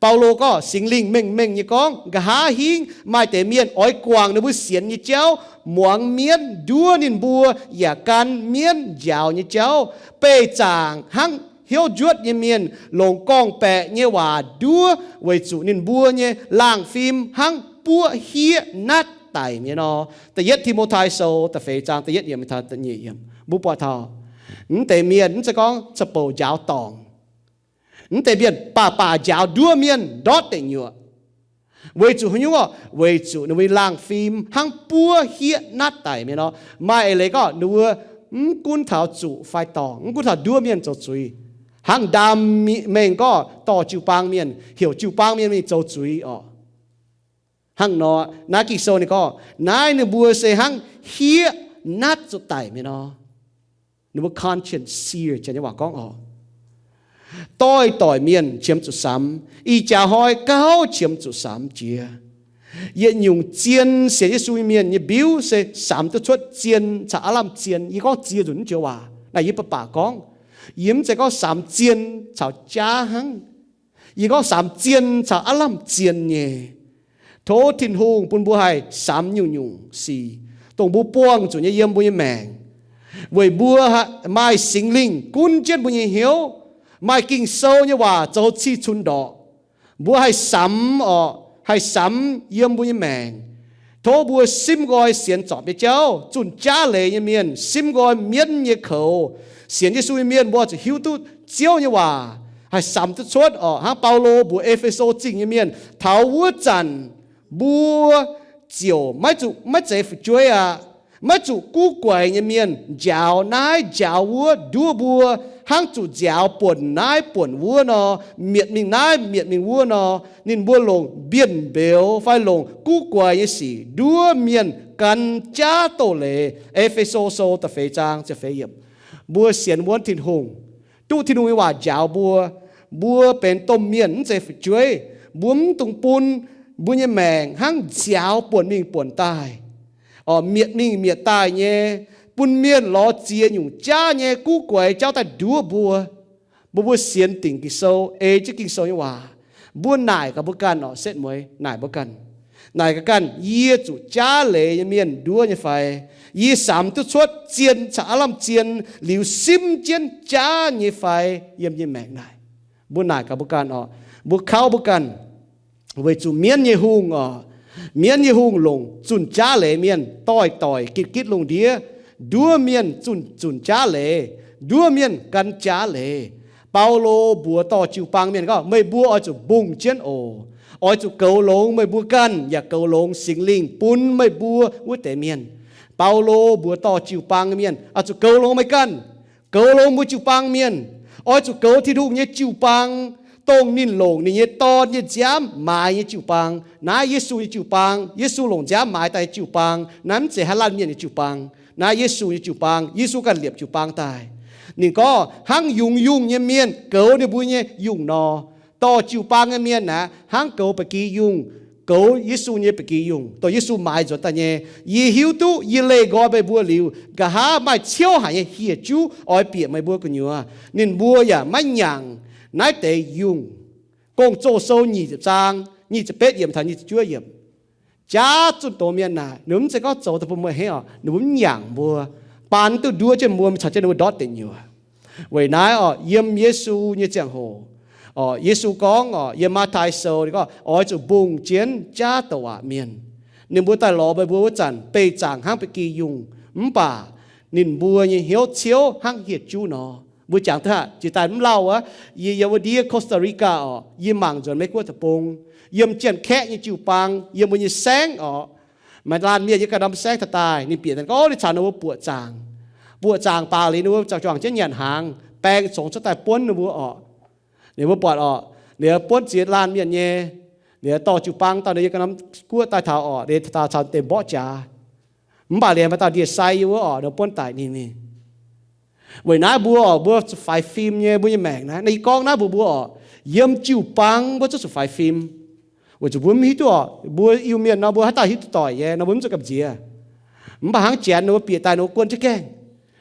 Baulo gorngv Singx Lingh mengh mengh nyei gorngv, nqa'haav hingv maaih deix mienh oix guangc ninh mbuo sienx nyei jauv, muangx mienv nduov ninh mbuo, yaac gan mienv njaaux nyei jauv. Beih zaangc hnangv hnyouv njuotv nyei mienh, longc gorngv-baeqc nyei waac nduov, weic zuqc ninh mbuo nyei laangh fim hnangv buoqv hieqv natv daic nyei nor. Da'yietv Ti^mo^tai Sou da'feix zaang da'yietv yiemc, mbuo buatc taux mv deix mienh mv zeiz gorngv ca'bouc njaaux dorngc. Mv deix mienh baac baac njaaux nduov mienh ndortv deic nyuoqc. Weic zuqc haaix nyungc orqc? Weic zuqc ninh mbuo laangh fim hnangv buoqv hieqv natv daic mi'aqv nor. Maaih eix leiz gorngv ninh mbuo mv gunv taux zuqc fai dorngc, mv gunv taux nduov mienh zoux zuiz, hnangv ndaam mengh gorngv dorh jiu-baang mienh, heuc jiu-baang mienh mingh zoux zuiz orqc. Hnangv nor, naaiv Ging-Sou ninh gorngv naaiv ninh mbuo se hnangv hieqv natv zuqc daic mi'aqv nor. Ninh mbuo conscience seared, janx nyei waac gorngv orqc. Doix-doic mienh qiemx zuqc samx, ih jaax hnoi gauh qiemx zuqc samx jiex. Yietc nyungc zien sienx Yesu nyei mienh nyei mbiuv se samx duqv cuotv zien caux aav lamh zien. Yie gorngv ziex nzunc naaiv joux waac naaic, yie baac baac gorngv, yie mv zeiz gorngv samx zien caux jaav hnangv. Yie gorngv samx zien caux aav lamh zien nyei. Tov Tin-Hungh bun mbuo haih samx nyungc-nyungc sic, dongh mbuo buangh zuqc nyei yiem mbuo nyei maengc, weic mbuo maaih Singx Lingh gunv jienv mbuo nyei hnyouv, maaih Ging-Sou nyei waac zoux cih cunx ndorqc. Mbuo haih samx orqc, haih samx yiem mbuo nyei maengc. Tov mbuo simv nqoi sienx zorpc nyei jauv, zunh jaav leiz nyei mienh, simv nqoi mienv nyei koux. Sienx Yesu nyei mienh mbuo zuqc hiuv duqv Ziouv nyei waac, haih samx duqv cuotv orqc. Hnangv Baulo mbuox E^fe^so Zingh nyei mienh, taux wuov zanc mbuo ziouc maiv zuqc, maiv zeiz fu'jueiv aqv. Maiv zuqc guv guaix nyei mienh njaaux naaiv njaaux wuov nduov mbuo, hnangv zuqc nziaaux buonc naaiv buonc wuov nor, mietc mingh naaiv mietc mingh wuov nor. Ninh mbuo longc mbienv mbeux fai longc guv guaix nyei sic nduov mienh gan jaav doz-leiz. E^fe^so Sou da'feix zaang ziepc feix yiemc. Mbuo sienx wuonv Tin-Hungh, duqv Tin-Hungh nyei waac njaaux mbuo, mbuo benx domh mienh mv zeiz fu'jueiv. Mbuo mv dungx bun mbuo nyei maengc hnangv nziaaux buonc mingh buonc daaih, orqc, mietc mingh mietc daaih nyei, bun mienh lorz ziex nyungc jaav nyei guv guaix jauv daaih nduov mbuo. Mbuo, mbuo sienx dingc Ging-Sou, ei jienv Ging-Sou nyei waac, mbuo naaic gaax mbuo ganh orqc, setv mueiz naaic mbuo ganh. Naaic gaax ganh, yie zuqc jaav leiz nyei mienh nduov nyei fai? Yie samx duqv cuotv zien caux aav lamh zien liuz simv jienv jaav nyei fai yiem yie maengc naaic? Mbuo naaic gaax mbuo ganh orqc. Mbuo kauv mbuo ganh. Weic zuqc mienv nyei hungh orqc, mienv nyei hungh longc zunh jaav leiz mienh doix-doix gitv gitv lungh ndiev, nduov mienh zunh zunh jaav leiz, nduov mienh gan jaav leiz. Baulo mbuox dorh jiu-baang mienh gorngv, meih mbuo oix zuqc mbungh jienv oc. Oix zuqc goux longx meih mbuo ganh yaac goux longx Singx Lingh bun meih mbuo wuov deix mienh. Baulo mbuox dorh jiu-baang mienh, oix zuqc goux longx meih ganh, goux longx mbuo jiu-baang mienh. Oix zuqc goux Tin-Hungh nyei jiu-baang, dongh ninh longc ninh nyei Dorn nyei nziaamv maaiz nyei jiu-baang. Naaiv Yesu nyei jiu-baang, Yesu longc nziaamv maaiz daaih nyei jiu-baang. Naaiv mv zeiz haaix laanh mienh nyei jiu-baang. Naaiv Yesu nyei jiu-baang, Yesu ganh liepc jiu-baang daaih. Ninh gorngv hnangv yungz yungh nyei mienh goux ninh mbuo nyei yungh nor, dorh jiu-baang nyei mienh aeqv, hnangv goux ba'gi yungh, goux Yesu nyei ba'gi yungh, dongh Yesu maaiz nzuonx daaih nyei. Yie hiuv duqv yie leih nqoi meih mbuo liuz, nqa'haav maaih ciouv haic nyei hieh juv oix bieqc meih mbuo gu'nyuoz. Ninh mbuo yaac maiv nyaangc naaiv deix yungh. Gong-Zoh sou nyic ziepc zaang nyic ziepc betv yiemc taux nyic ziepc juov yiemc. Jaav zunh doz mienh naaic, ninh mbuo mv zeiz gorngv zoux daaih bun mbuo hnangv orqc, ninh mbuo mv nyaangc mbuo, baan duqv nduov jienv mbuo mingh caux jienv ninh mbuo ndortv deic nyuoqc. Weic naaiv orqc, yiem Yesu nyei ziangh hoc, orqc, Yesu gorngv orqc, yiem Matv^tai Sou ninh gorngv, oix zuqc mbungh jienv jaav douc waac mienh. Ninh mbuo daaih lorz meih mbuo wuov zanc beih zaangc hnangv ba'gi yungh, mv baac ninh mbuo nyei hnyouv ciouv hnangv hieh juv nor. Mbuo jangx duqv aqv, jiex daaih mv lauh wuov, yie yiem wuov ndiev Costa Rica orqc, yie mangc nzuonx Meiv Guoqv deic-bung, yiem Janx-Kaeqv nyei jiu-baang, yiem mbuo nyei saengv orqc, maaih laanh mienh yiem ganh norm saengv taux daaih, ninh bieqc daaih gorngv ninh caux ninh mbuo buoqc zaangc. Buoqc zaangc baac liuz ninh mbuo zaux juangc jienv nyanc hnaangx, baeng congx cuotv daaih buonv ninh mbuo orqc. Ninh mbuo buatc orqc, ninh mbuo buonv ziex laanh mienh nyei, ninh mbuo dorh jiu-baang dauh ninh yiem ganh norm guoqv daaih taux orqc, ninh taux deix mborqv jaax. Mv baac liuz maaih dauh ndie-sai yiem wuov orqc, ninh mbuo buonv daic ninh. Weic naaiv mbuo orqc, mbuo zuqc faix fim nyei mbuo nyei maengc naaiv. Naaiv yie gorngv naaiv mbuox mbuo orqc, yiem jiu-baang mbuo zungv zuqc faix fim. Weic zuqc mbuo mv hiuv duqv orqc, mbuo Iu-Mienh nor mbuo haaix dauh hiuv duqv doic nyei nor mbuo mv zuqc gamh nziex. Mv baac hnangv Janx ninh mbuo bieqc daaih ninh mbuo guon jienv gaengh.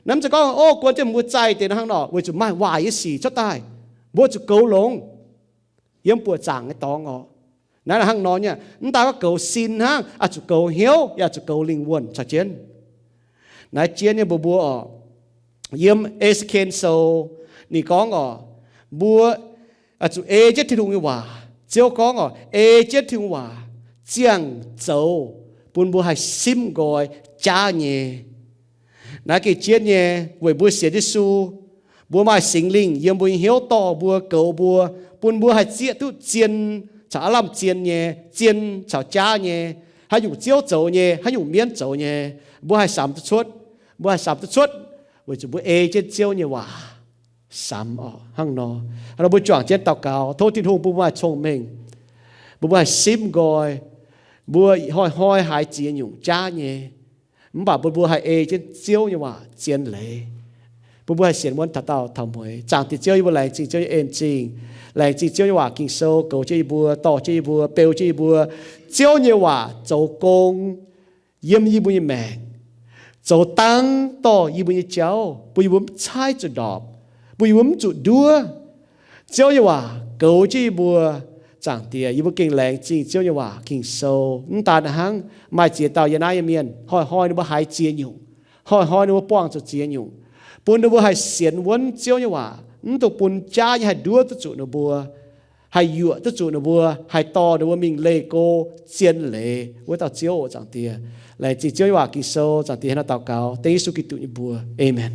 Naaiv mv zeiz gorngv, o, guon jienv mbuo zaih deix nor hnangv nor, weic zuqc maaih waaic nyei sic cuotv daaih, mbuo zuqc goux longx. Yiem buoqc zaangc nyei dorngx orqc. Naaiv hnangv nor nyei, mv daan gorngv goux sin hnangv, oix zuqc goux hnyouv, yaac zuqc goux lingh wuonh caux jienv. Naaiv jienv nyei mbuox mbuo orqc, yiem E^se^ken Sou ninh gorngv orqc, mbuo oix zuqc ei jienv Tin-Hungh nyei waac. Ziouv gorngv orqc, ei jienv Tin-Hungh waac ziangh zoux bun mbuo haih simv nqoi jaav nyei. Naaiv gengh jienv nyei weic mbuo sienx Yesu, mbuo maaih Singx Lingh yiem mbuo nyei hnyouv dorh mbuo, goux mbuo, bun mbuo haih zieqv duqv zien caux aav lamh zien nyei, zien caux jaav nyei, haaix nyungc Ziouv zoux nyei, haaix nyungc mienv zoux nyei, mbuo haih samx duqv cuotv. Mbuo haih samx duqv cuotv weic zuqc mbuo ei jienv Ziouv nyei waac samx orqc. Hnangv nor, hnangv nor mbuo juangc jienv daux gaux, tov Tin-Hungh bun mbuo maaih cong-mengh, bun mbuo haih simv nqoi, mbuo hnoi-hnoi haiz ziex nyungc jaav nyei, mv baac bun mbuo haih ei jienv Ziouv nyei waac zien leiz, bun mbuo haih sienx wuonv taux daauh taux mueiz. Zaangc Diex Ziouv, yie mbuo laengz zingh Ziouv nyei en-zingh, laengz zingh Ziouv nyei waac Ging-Sou goux jienv yie mbuo, dorh jienv yie mbuo, beu jienv yie mbuo. Ziouv nyei waac zoux gong yiem yie mbuo nyei maengc, zoux dangv dorh yie mbuo nyei jauv, bun yie mbuo mv caaiv zuqc ndorpc, bun yie mbuo mv zuqc nduov. Ziouv nyei waac goux jienv yie mbuo. Zaangc Diex, yie mbuo gengh laengz zingh Ziouv nyei waac Ging-Sou. Mv daan hnangv, maaih ziex dauh yiem naaiv nyei mienh, hnoi-hnoi ninh mbuo haiz ziex nyungc, hnoi-hnoi ninh mbuo buangh zuqc ziex nyungc, bun ninh mbuo haih sienx wuonv Ziouv nyei waac, mv dungx bun jaav nyei haih nduov duqv zuqc ninh mbuo, haih yuoqc duqv zuqc ninh mbuo, haih dorh ninh mbuo mingh leih go zien leiz wuov dauh Ziouv oc. Zaangc Diex, laengz zingh Ziouv nyei waac Ging-Sou. Zaangc Diex, hnangv naaiv daux gaux dengv Yesu Giduc nyei mbuox. Aamen.